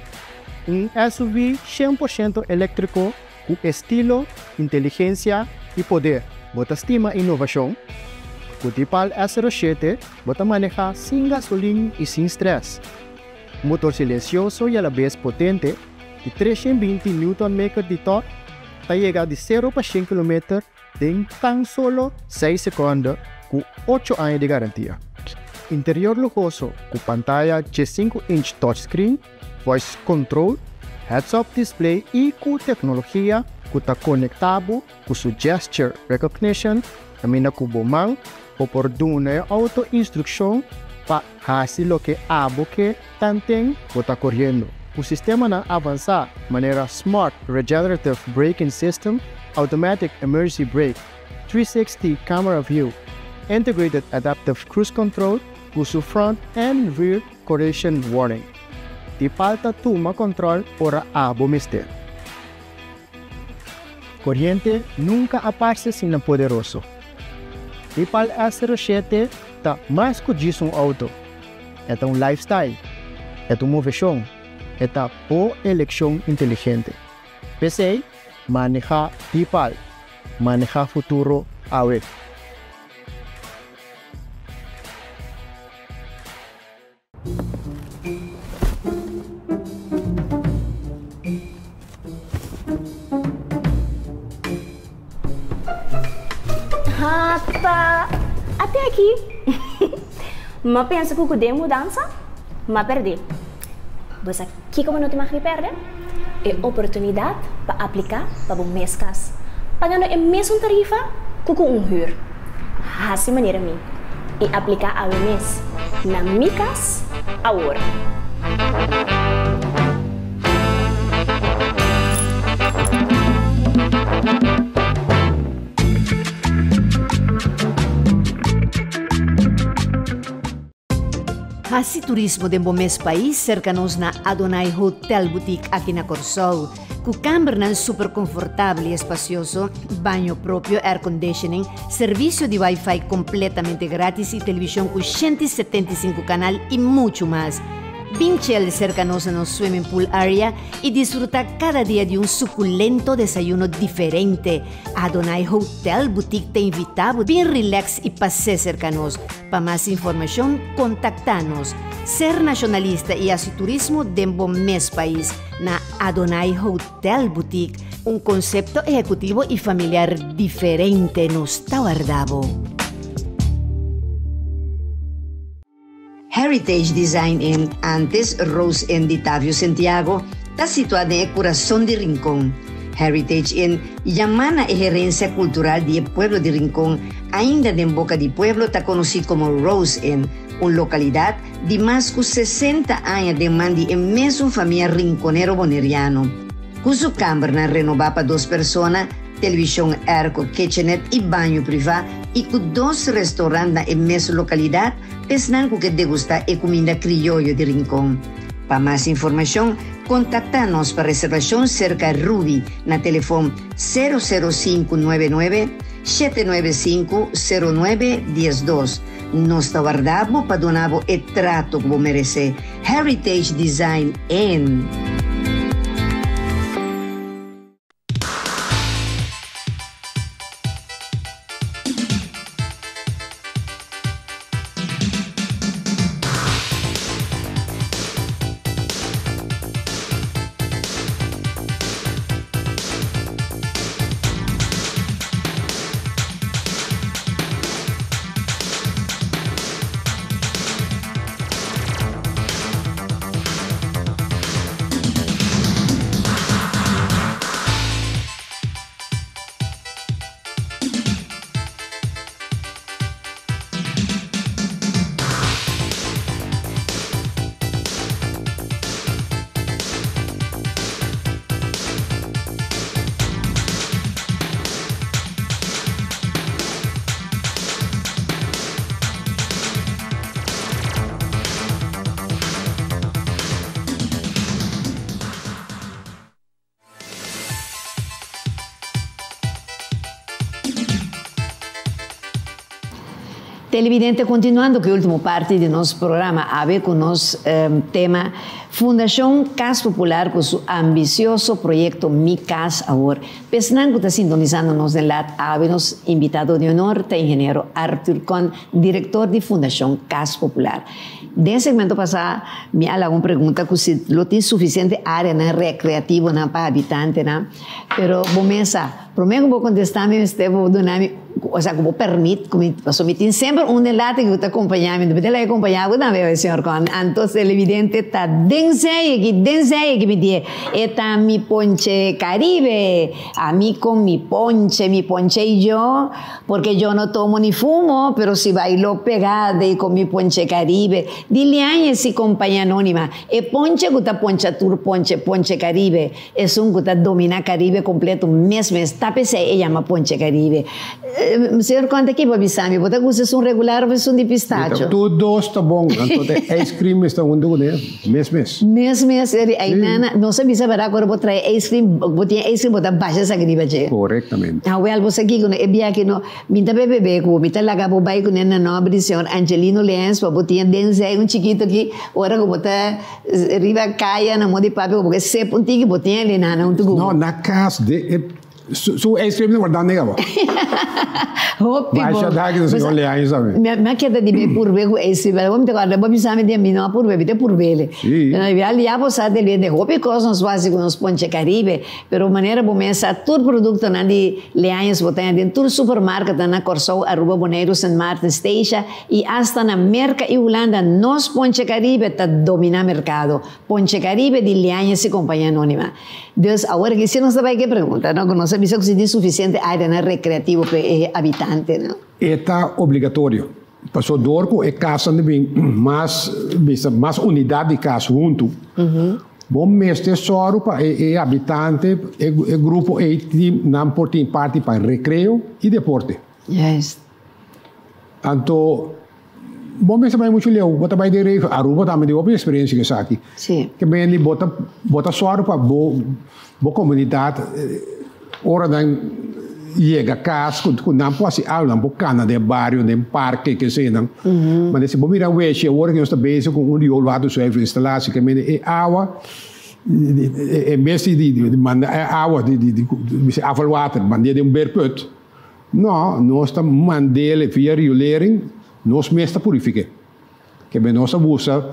un SUV 100% electrico cu estilo, inteligencia y poder. Bo ta stima innovacion? Cu Deepal S 07 bo ta maneha sin gasolin y sin stress. Motor silencioso y a la vez potente di 320 Nm di torque ta yega di 0 pa 100 km den tan solo 6 seconde cu 8 aña di garantia. Interior luhoso cu pantaya 5 inch touchscreen, voice control, heads-up display y cu tecnologia. ku ta konektá bo ku su gesture recognition kaminda ku bo man bo por duna e outo instrukshon pa hasi loke abo ke tanten bo ta koriendo. Ku sistemanan avansá manera Smart Regenerative Braking System, Automatic Emergency Brake, 360 Camera View, Integrated Adaptive Cruise Control ku su Front and Rear Collision Warning. Deepal ta tuma kòntròl ora abo mester. Koriente nunka a parse asina poderoso. Deepal S 07 ta mas ku djis un outo. E ta un lifestyle. E ta un moveshon. E ta bo elekshon inteligente. P'esei, maneha Deepal. Maneha futuro awe. Ata, ate aki. M'a pensa ku ku den mudansa, m'a pèrdè. Bo sa kiko bo no tin mag di pèrdè? E oportunidat pa apliká pa bo mes kas, pagando e mesun tarifa ku ku un hür. Hasi manera mi i apliká awe mes na Mi Kas Awor. Hasi turismo den bo mes pais serka nos na Adonai Hotel Boutique aki na Kòrsou. Ku kambernan super konfortabel i espasioso, baño propio, air conditioning, servisio di wifi kompletamente gratis i televishon ku 175 kanal i muchu mas. Bin chel serka nos na nos swimming pool area i disfrutá kada dia di un sukulento desayuno diferente. Adonai Hotel Boutique ta invitá bo bin relax i pas'é serka nos. Pa mas informashon kontaktá nos. Ser nashonalista i hasi turismo den bo mes pais na Adonai Hotel Boutique, un konsepto ehekutivo i familiar diferente nos ta warda bo. Heritage Design Inn, antes Rose Inn di Tavio Sentiago, ta situá den e kurason di Rincon. Heritage Inn yamá na e herensia kultural di e pueblo di Rincon, ainda den boka di pueblo ta konosí komo Rose Inn, un lokalidat di mas ku 60 aña den man di e mesun famia rinconero boneriano. Ku su kambernan renobá pa dos persona, televishon airco, kitchenette i baño privá i ku dos restaurant na e mes lokalidat, Esnan ku ke degustá e kuminda krioyo di Rincon. Pa mas informashon, kontaktá nos pa reservashon serka Ruby na telefon 00599 795 09 12. Nos ta warda bo pa duna bo e trato ku bo meresé. Heritage Design Inn. Televidente, continuando ku e ultimo parti di nos programa awe ku nos tema Fundashon Kas Popular ku su ambisioso proyekto Mi Kas Awor. P'esnan ku ta sintonisando nos den lat awe nos invitado di honor ta Ingeniero Arthur Con, direktor di Fundashon Kas Popular. Den segmento pasá mi a laga un pregunta ku si lo tin sufisiente áreanan rekreativonan pa habitantenan, pero bo mes sa. Promé ku bo kontestá mi mester bo duna mi. Osea ku bo permit ku mi, pasobra mi tin semper un den lata ku ta kompañá mi, mi ta laga kompañá bo tambe, señor Con. Anto televidente ta den sei aki, den sei aki mi die, e ta mi ponche Caribe, ami con mi ponche, mi ponche y yo, porque yo no tomo ni fumo, pero si bailo pegada y con mi ponche Caribe. Di Liañez y Compañía Anónima, e ponche ku ta poncha tur ponche, ponche Caribe. Esun ku ta dominá Karibe kompleto mes mes ta p'esei e yama Ponche Karibe. Señor Conte ki bo a bisa mi? Bo ta gusta esun regular of esun di pistacho? Tur dos ta bon, anto e ice cream mester huntu kuné mes mes. Mes mes, eri ai nana, nos a bisa berdad ku ora bo trae ice cream, bo tin ice cream bo ta basha esaki riba dje. Korektamente. Awel bo sa kiko no, e biaha no, Mi ta bebe ku bo, mi ta laga bo bai kuné na nòmber di señor Angelino Leens pa bo tin den zei un chikito aki, ora ku bo ta riba kaya na moda di papia ku bo ke sep un tiki bo tin el nana huntu ku bo. No, na kas de e su ice cream ta guardá nega bo. Hopi bo. Basha daki na señor Leaño tambe. Mi a keda di be purbe ku ice cream, pero bo mi ta kòrda bo bisa mi di mi no a purbe, mi ta purbele. Si. Ya ya bo sa te lende hopi kos nos wasi ku nos ponche Caribe. Pero manera bo mes sa tur produktonan di Leaños bo ta haña den tur supermarketnan na Kòrsou, Aruba, Boneiru, Sint Maarten, Statia i asta na Merka i Hulanda nos Ponche Caribe ta dominá merkado. Ponche Caribe di Leaños i Compañía Anónima. Dus awor aki si nos ta bai ke pregunta no ku nos a bisa ku si tin sufisiente áreanan rekreativo pa e habitantenan. E ta obligatorio. Paso dor ku e kasnan ta bin mas bisa mas unidat di kas huntu, bo mester sòru pa e habitante, e grupo ei tin nan por tin parti pa rekreo i deporte. Juist. Anto bo mester bai muchu leu, bo ta bai den regio, Aruba tambe tin hopi eksperensia ku esaki. Si. Ke mende bo ta bo ta sòru pa bo bo komunidat ora nan yega kas ku nan por hasi algu, nan por kana den bario, den parke, kesenan. Ma si bo mira wechi awor ku nos ta bezig ku un rioolwaterzuiverinstallatie, ke mende e awa en bes di manda e awa di afvalwater mand'é den un beerput, no, nos ta mand'é via riolering, nos mes ta purifik'é. Kebe nos a usa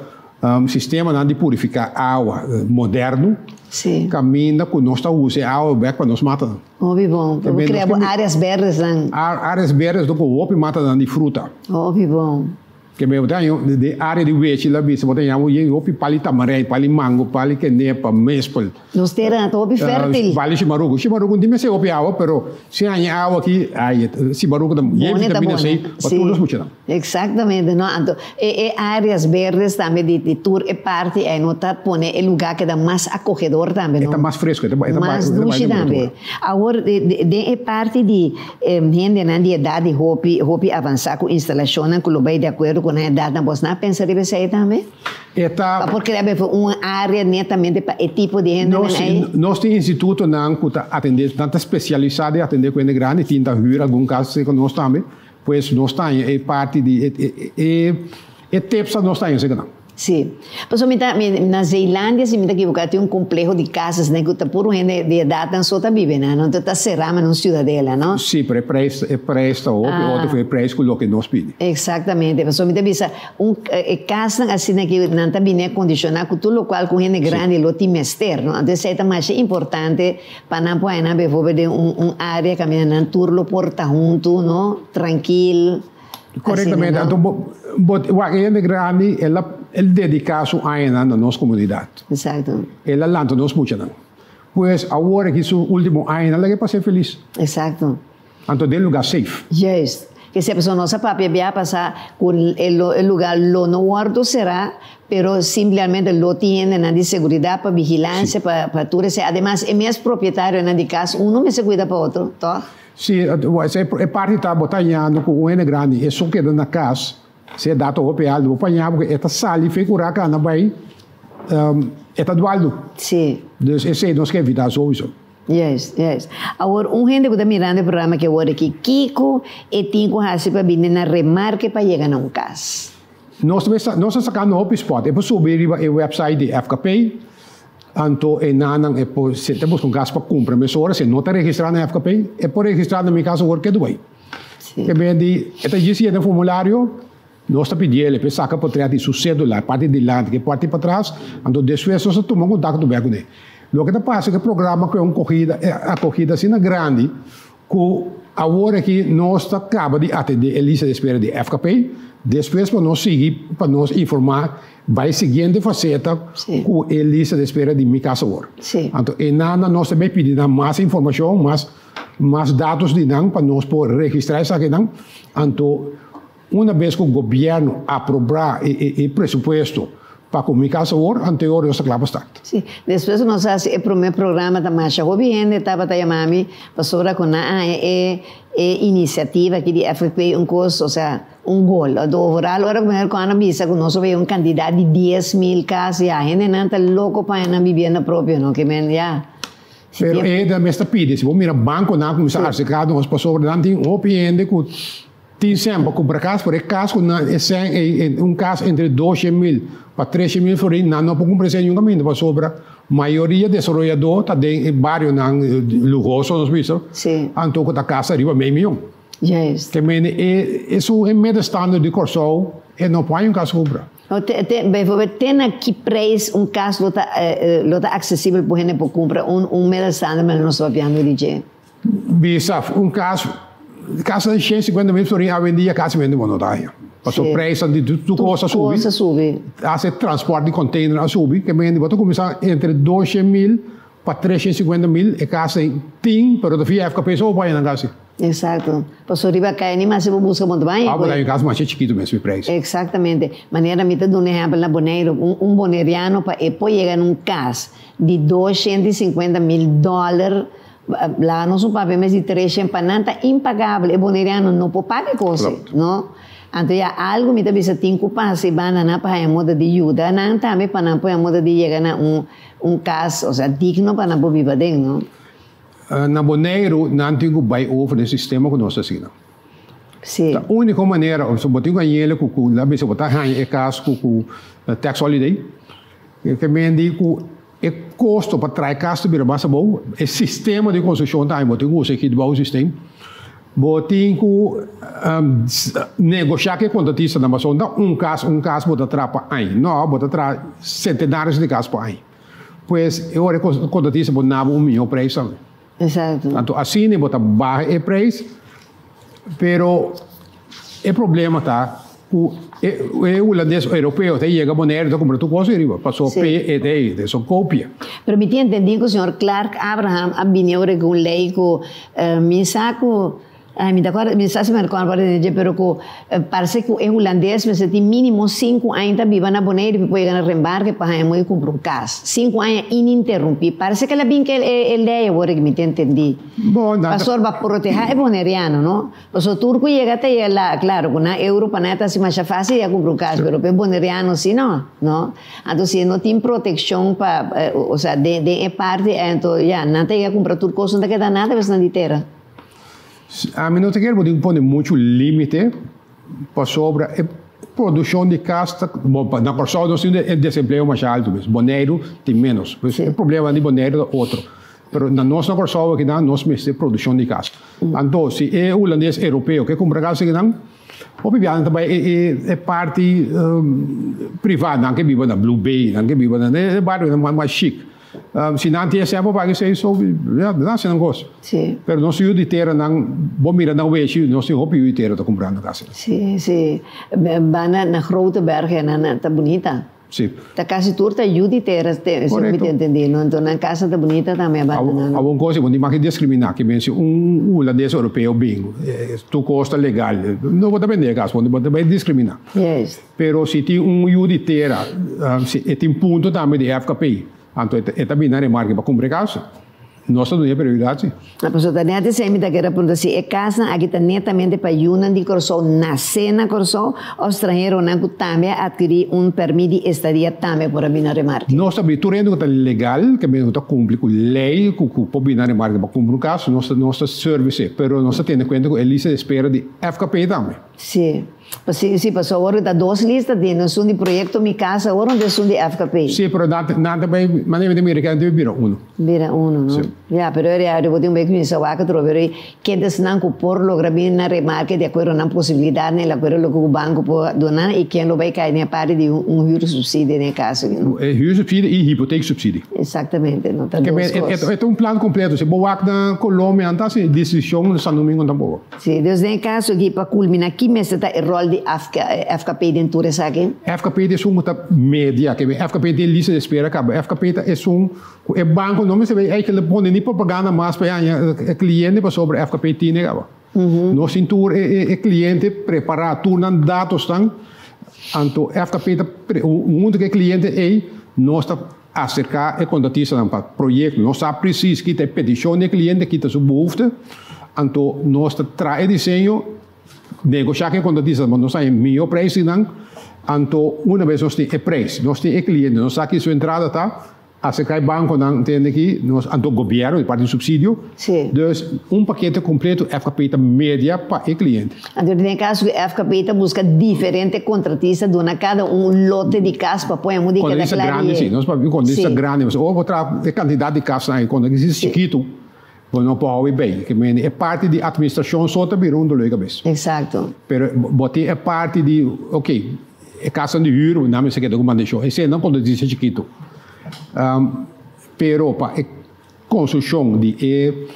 sistemanan di purifiká awa moderno. Sí. Kaminda ku nos ta usa e awa bèk pa nos matanan. Hopi bon. Pa bo krea bo áreas bèrdesnan. Áreas bèrdes dor ku hopi matanan di fruta. Hopi bon. Kebe bo ta haña den área di Wechi la bisa bo ta haña hopi pali tamarijn, pali mango, pali kenepa, mespel. Nos tera ta hopi fértil. Vale Shimaruco. Shimaruco no tin mester hopi awa, pero si haña awa aki, ay, Shimaruco ta yen vitamina C pa tur nos muchanan. Exactamente, no? Anto, e e áreas verdes tambe di di tur e parti ei no ta pone e lugá keda mas acogedor tambe, no? E ta mas fresco, e ta e ta Mas dushi tambe. Awor, den e parti di hendenan di edat di hopi hopi avansá ku instalashonnan ku lo bai di akuerdo ku nan edatnan, bos nan a pensa riba esei tambe? E ta. Pa por krea befo un área netamente pa e tipo di hendenan ei? Nos tin institutonan ku ta atendé, nan ta spesialisá den atendé ku hende grandi, tin ta hür algun kas serka nos tambe. Pues nos ta haña e parti di e e tips ta nos ta haña serka nan. Sí. Pasobra mi ta, mi na Zeelandia si mi ta ekivoká tin un kompleho di kasas nan ku ta puru hende di edatnan so ta biba einan, no? Enton ta será manera un siudadela, no? Sí, pero e preis e preis ta hopi otro ku e preis ku loke nos pidi. Eksaktamente. Pasobra mi ta bisa Un e kasnan asina ki nan ta bini akondishoná ku tur lokual ku un hende grandi lo tin mester, no? Anto esei ta masha importante pa nan por haña nan bevòrbeeld den un un área kaminda nan tur lo por ta huntu, no? Trankil, asina, Korektamente. no? Anto bo bo wak e hende grandi el a el dediká su añanan na nos komunidat. Eksakto. El a lanta nos muchanan. Pues awor aki su último añanan laga e pas'é felis. Eksakto. Anto den lugar safe. Juist. Kese pasobra nos a papia bia pasa ku e lugar lo no wordo sera, pero simplemente lo tin hendenan di seguridad pa vigilancia pa pa tur esei. Ademas e mes propietarionan di kas uno mester kuida pa otro, toch? Si, e parti ta bo ta hañando ku un hende grandi esun keda na kas, si e dato hopi alto bo paña bo ku e ta sali fe ku raka na bai e ta dualdo. Si. Dus esei nos ke evita souiso. Juist, juist. Awor, un hende ku ta mirando e programa ki awor aki, kiko e tin ku hasi pa bini na remarke pa yega na un kas? Nos ta mester, nos ta sakando hopi spòt. E por subi riba e wèpsait di FKP, anto e nannan e por, si e ta buska un kas pa kumpra mesora, si e no ta registrá na FKP, e por registrá na Mi Kas Awor Ketu Bai. Sí. Ke bende, e ta djis yena e formulario, nos ta pidiel e por saka potrèt di su sédula, e parti dilanti ku e parti patras, anto despues nos ta tuma kontakto bèk kuné. Loke ta pasa ku e programa ku e un kogida, e akogida asina grandi ku Awor aki nos ta kaba di atendé e lista di espera di FKP, despues pa nos sigui pa nos informá bai siguiente faseta ku e lista di espera di Mi Kas Awor. Anto einan nos ta bai pidi nan mas informashon, mas mas datos di nan pa nos por registrá esakinan. Anto Una bes ku gobièrnu aprobá e presupuesto pa ku Mi Kas Awor, anteor nos ta kla pa start. Sí, despues ku nos hasi e promé programa ta masha hopi hende tabata yama mi pasobra ku nan a haña e e inisiativa aki di FFP un kos, osea, un gol. Anto overal ora ku meneer Kohan a bisa ku nos a bay un kantidat di 10,000 kas, ya, hendenan ta loko pa haña nan bibienda propio, no? Ke men, ya. Si Pero e hende mes ta pidi, si bo mira bankonan a kuminsá aserká nos pasobra nan tin hopi hende ku Tin sèn pa kumpra kas, pero e kas ku nan e sèn ei, un kas entre 200,000 pa 300,000 florin, nan no por kumpra esei niun kaminda pasobra mayoria desaroyadó ta den e barionan luhoso nos bisa, anto ku ta kas ariba mei mion. Te mende e esun e middenstander di Kòrsou e no por haña un kas kumpra. No, te, te, bijvoorbeeld, te na ki prijs un kas lo ta lo ta aksesibel pa hende por kumpra un un middenstander manera nos ta papiando di dje? Bisa un kas, kas na 150,000 florin awendia kasi mente bo no ta haña. Pasobra prijsnan di tur kos a subi. Tur kos a subi. Hasta e transport di container a subi. Ke mente bo ta kuminsá entre 200,000 pa 350,000 e kas ei tin, pero ta via FKP so bo por haña nan kasi. Exacto. Pasobra riba kaya ni mas si bo buska bo no ta haña. Bo ta haña un kas masha chikitu mes mi prijs. Exactamente. Manera mi ta duna ehèmpel na Boneiru, un boneriano pa e por yega na un kas di 250,000 dòler, Laga nos un papia mes di treshen pa nan ta impagabel e boneriano no por paga e kos ei no anto ya algu mi ta bisa tin ku pasa e banda nan pa haña moda di yuda nan tambe pa nan por haña moda di yega na un un kas osea digno pa nan por biba den no. Na Boneiru nan tin ku bai over den sistema ku nos ta asina. Si. Ta uniko manera osea bo tin ku hañ'el ku ku la bisa bo ta haña e kas ku ku tax holiday ke men di ku E kosto pa trae kas ta bira mas abou, e sistema di konstrukshon tambe bo tin ku usa e heatbouwsysteem. Bo tin ku negoshá ku e kontratistanan pasobra no ta un kas un kas bo ta traha pa aña, no, bo ta traha sentenares di kas pa aña. Pues e ora e kontratista por naba un mihó preis tambe. Exacto. Anto asina bo ta baha e prijs, pero e problema ta ku e hulandes europeo ta yega Bonaire ta kumpra tur kos ei riba, paso pe e ta ei, e son kopia. Pero mi tin entendí ku señor Clark Abraham a bini ora ku un lei ku mi sa ku Ay, mi ta acorda, mi sa si mi recorda parti di dje, pero cu parse cu e hulandes mester tin minimo sinku aña ta biba na Boneiru pa por yega na rembarke pa haña moe cumpra un cas. Sinku aña ininterrumpí. Parse cu el a bin cu e ley awor mi ta entendí. Bon, nan ta. Pastor, pa proteha e boneriano, no? Pasobra tur cu yega ta yega la, claro, cu nan euro pa nan e ta haci masha facil ya cumpra un cas, pero pa e boneriano si no, no? Anto si e no tin proteccion pa, osea, den e parti, anto ya, nan ta yega cumpra tur cos, no ta keda nada pa esnan di tera. Ami no ta kere bo tin ku pone muchu límite pasobra e produkshon di kas ta, bon na Kòrsou nos tin e desempleo masha altu mes, Boneiru tin ménos. Pues e problema di Boneiru ta otro. Pero na nos na Kòrsou akinan nos mester produkshon di kas. Anto si e hulandes europeo ke kumpra kas akinan, hopi biaha nan ta bai e parti priva, nan ke biba na Blue Bay, nan ke biba na e barionan mas chic. Si nan tin esei por paga esei so ya nan hasi nan kos. Sí. Pero nos yu di tera nan bo mira nan wechi nos tin hopi yu di tera ta kumprando kas. Sí, sí. Banda na Grote Berg e nan ta bunita. Sí. Ta kasi tur ta yu di tera si mi ta entendí no. Enton nan kasa ta bunita tambe a banda nan. Awor un kos bo tin mag diskriminá ke men si un hulandes europeo bin tur kos ta legal no bo ta bende e kas bo ta bai diskriminá. Juist. Pero si tin un yu di tera, si e tin punto tambe di FKP, anto e ta bini na remarke pa kumpra e kas. Nos ta duna e prioridat si. Na pasobra ta net esei mi ta kere puntra si e kasnan aki ta netamente pa yunan di Kòrsou nasé na Kòrsou òf stranheronan ku tambe a atkirí un pèrmit di estadia tambe por a bini na remarke. Nos ta bini tur hende ku ta legal, ke ku ta kumpli ku lei ku por bini na remarke pa kumpra un kas, nos ta nos ta servise, pero nos ta tene kuenta ku e lista di espera di FKP tambe. Sí. Sí, sí, paso awor ta dos lista tin, esun di Proyecto Mi Casa awor un esun di FKP. Sí, pero nan nan ta bay, manera mi ta mira nan ta bira uno. Bira uno, no? Sí. Ya, pero e rea bo tin un bay cuminsa wak otro, pero ken ta esnan cu por logra bini na remarke di acuerdo nan posibilidadnan, di acuerdo loke cu banco por duna y ken lo bay cay den e parti di un huursubsidie den e caso aki, no? E huursubsidie y hypotheeksubsidie. Exactamente, no ta dos cos. E ta un plan completo, si bo wak na Colombia nan ta haci distribucion na San Domingo tampoco. Sí, dus den e kaso aki pa kulminá ki mester ta e ròl di FKP den tur esaki? FKP ta esun ku ta media, ke FKP tin lista di espera kaba. FKP ta esun ku e banko no mester bay eigenlijk pone ni propaganda mas pa e haña e kliente pasobra FKP tine kaba. Nos tin tur e kliente prepará, tur nan datosnan, anto FKP ta huntu ku e kliente ei nos ta Aserká e kontratistanan pa proyekto. Nos sa presis ki ta e petishon di e kliente, ki ta su behoefte. Anto nos ta traha e diseño, negoshá ku e kontratistanan pa nos haña e mihó preis di nan. Anto una bes nos tin e preis, nos tin e kliente, nos sa ki su entrada ta, aserká e bankonan, tende ki nos, anto gobièrnu di parti di supsidio. Dus un pakete kompleto FKP ta media pa e kliente. Anto den e kaso ku FKP ta buska diferente kontratista duna kada un un lote di kas pa poi amu di keda Kontratista kla grandi di si, nos papia kontratista si. grandi, pasobra ora bo traha e kantidat di kasnan ei, kontratista chikitu bo no por hou e bei. Ke mende e parti di atministrashon so ta bira un dolor di kabes. Eksakto. Pero bo tin e parti di ok e kasnan di hür nan mester keda ku mantenshon, esei nan kontratista chikitu. Pero pa e Konstrukshon di e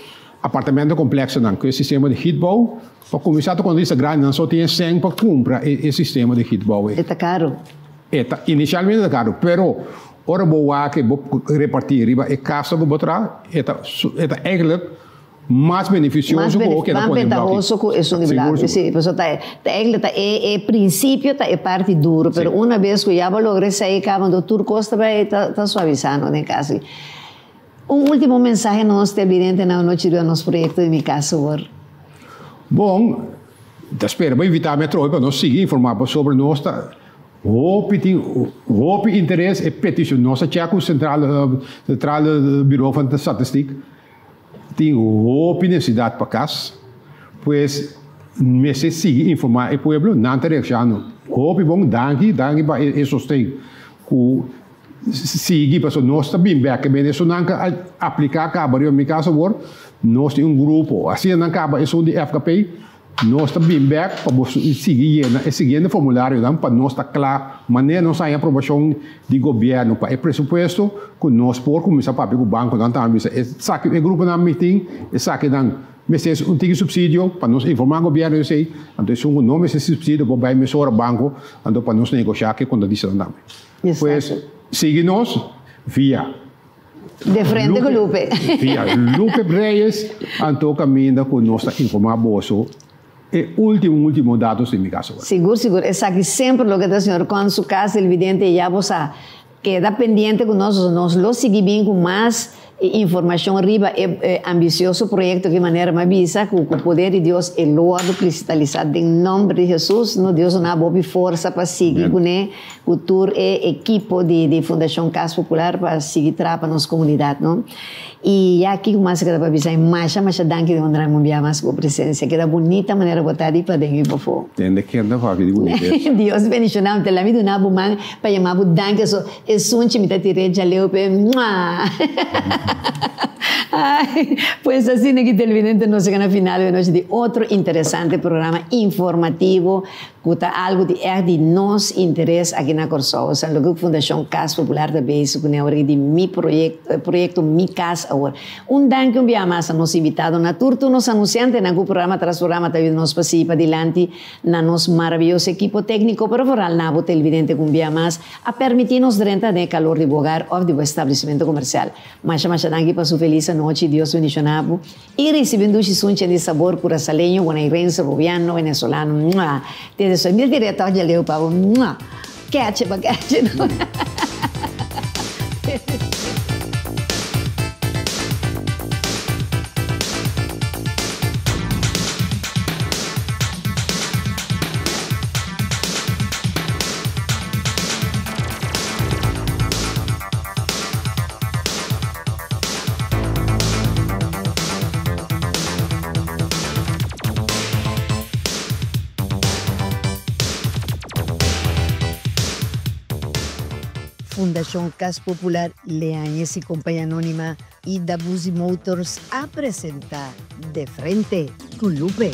apartamento kompleksonan ku e sistema di gietbouw. Pa kuminsá ta konta lista grandi nan so tin e sèn pa kumpra e sistema di gietbouw ei. E ta karu. E ta inisialmente ta karu, pero ora bo wak e bo repartí riba e kasa ku bo traha e ta e ta eigentlik mas benefisioso ku bo keda Mas pone blòki. bentahoso ku esun di Sigur blòki, sigur. si. Pasobra ta ta eigentlik ta e e prinsipio ta e parti duru, pero una bes ku ya bo logra esei kaba anto tur kos ta bai ta ta suavisá no den kas. Un ultimo mensahe na nos televidentenan anochi riba nos proyecto di Mi Casa Awor. Bon, ta spera bo invita mi atrobe pa nos sigui informa bo sobre nos ta hopi tin hopi interes e peticion nos a check cu central central bureau van statistiek tin hopi necesidad pa cas pues mester sigui informa e pueblo nan ta reaccionando hopi bon danki danki pa e sosten cu Sigui pasobra nos ta bin bek e bende esunnan ka a apliká kaba riba mi kas awor nos tin un grupo asina nan kaba esun di FKP nos ta bin bek pa bo sigui yena e siguiente formularionan pa nos ta kla manera nos haña aprobashon di gobièrnu pa e presupuesto ku nos por kuminsá papia ku bankonan tambe bisa esaki e gruponan mi tin esakinan mester un tiki supsidio pa nos informá gobièrnu esei anto esun ku no mester supsidio por bai mesora banko anto pa nos negoshá ke kontradistanan tambe. Pues sigui nos via. De frente ku Lupe. Via Lupe Reyes anto kaminda ku nos ta informá boso e último último datos di mi kas awor. Sigur sigur esaki semper loke ta señor Con su kas televidente ya bo sa keda pendiente ku nos nos lo sigui bin ku mas informashon riba e ambisioso proyekto ki manera mi a bisa ku ku poder di Dios e lo wòrdu kristalisá den nòmber di Hesus no Dios duna bo hopi forsa pa sigui kuné ku tur e ekipo di di Fundashon Kas Popular pa sigui traha pa nos komunidat no i ya kiko mas keda pa bisa i masha masha danki di honra mi un bia mas ku bo presensia keda bunita manera bo ta di paden i pafó. Tende kende papia di bunitesa. Dios bendiciona bo te la mi duna bo man pa yama bo danki so Esun chi mi ta tir'é djaleu p'e mua. Ai, pues asina ki televidente nos yega na final di anochi di otro interesante programa informativo ku ta algu di ègt di nos interes aki na Kòrsou. San loke ku Fundashon Kas Popular ta bezig kuné awor aki di mi proyekto, proyekto Mi Kas Awor. Un danki un bia mas na nos invitadonan, tur tur nos anunsiantenan ku programa tras programa ta yuda nos pa sigui padilanti na nos maraviyoso ekipo tékniko, pero vooral na bo televidente ku un bia mas a permití nos drenta den e kalor di bo hogar òf di bo establesimentu komersial. Masha masha danki pa su felis anochi, Dios bendishoná bo i risibí un dushi sunchi di sabor kurasaleño, bonairense, rubiano, venezolano. Mua! Desde soy mil direto òf djaleu pa bo. Mua! Keche pa keche no. Fundashon Kas Popular, Leañez i Compañía Anónima i Dabuzi Motors a presentá De Frente ku Lupe.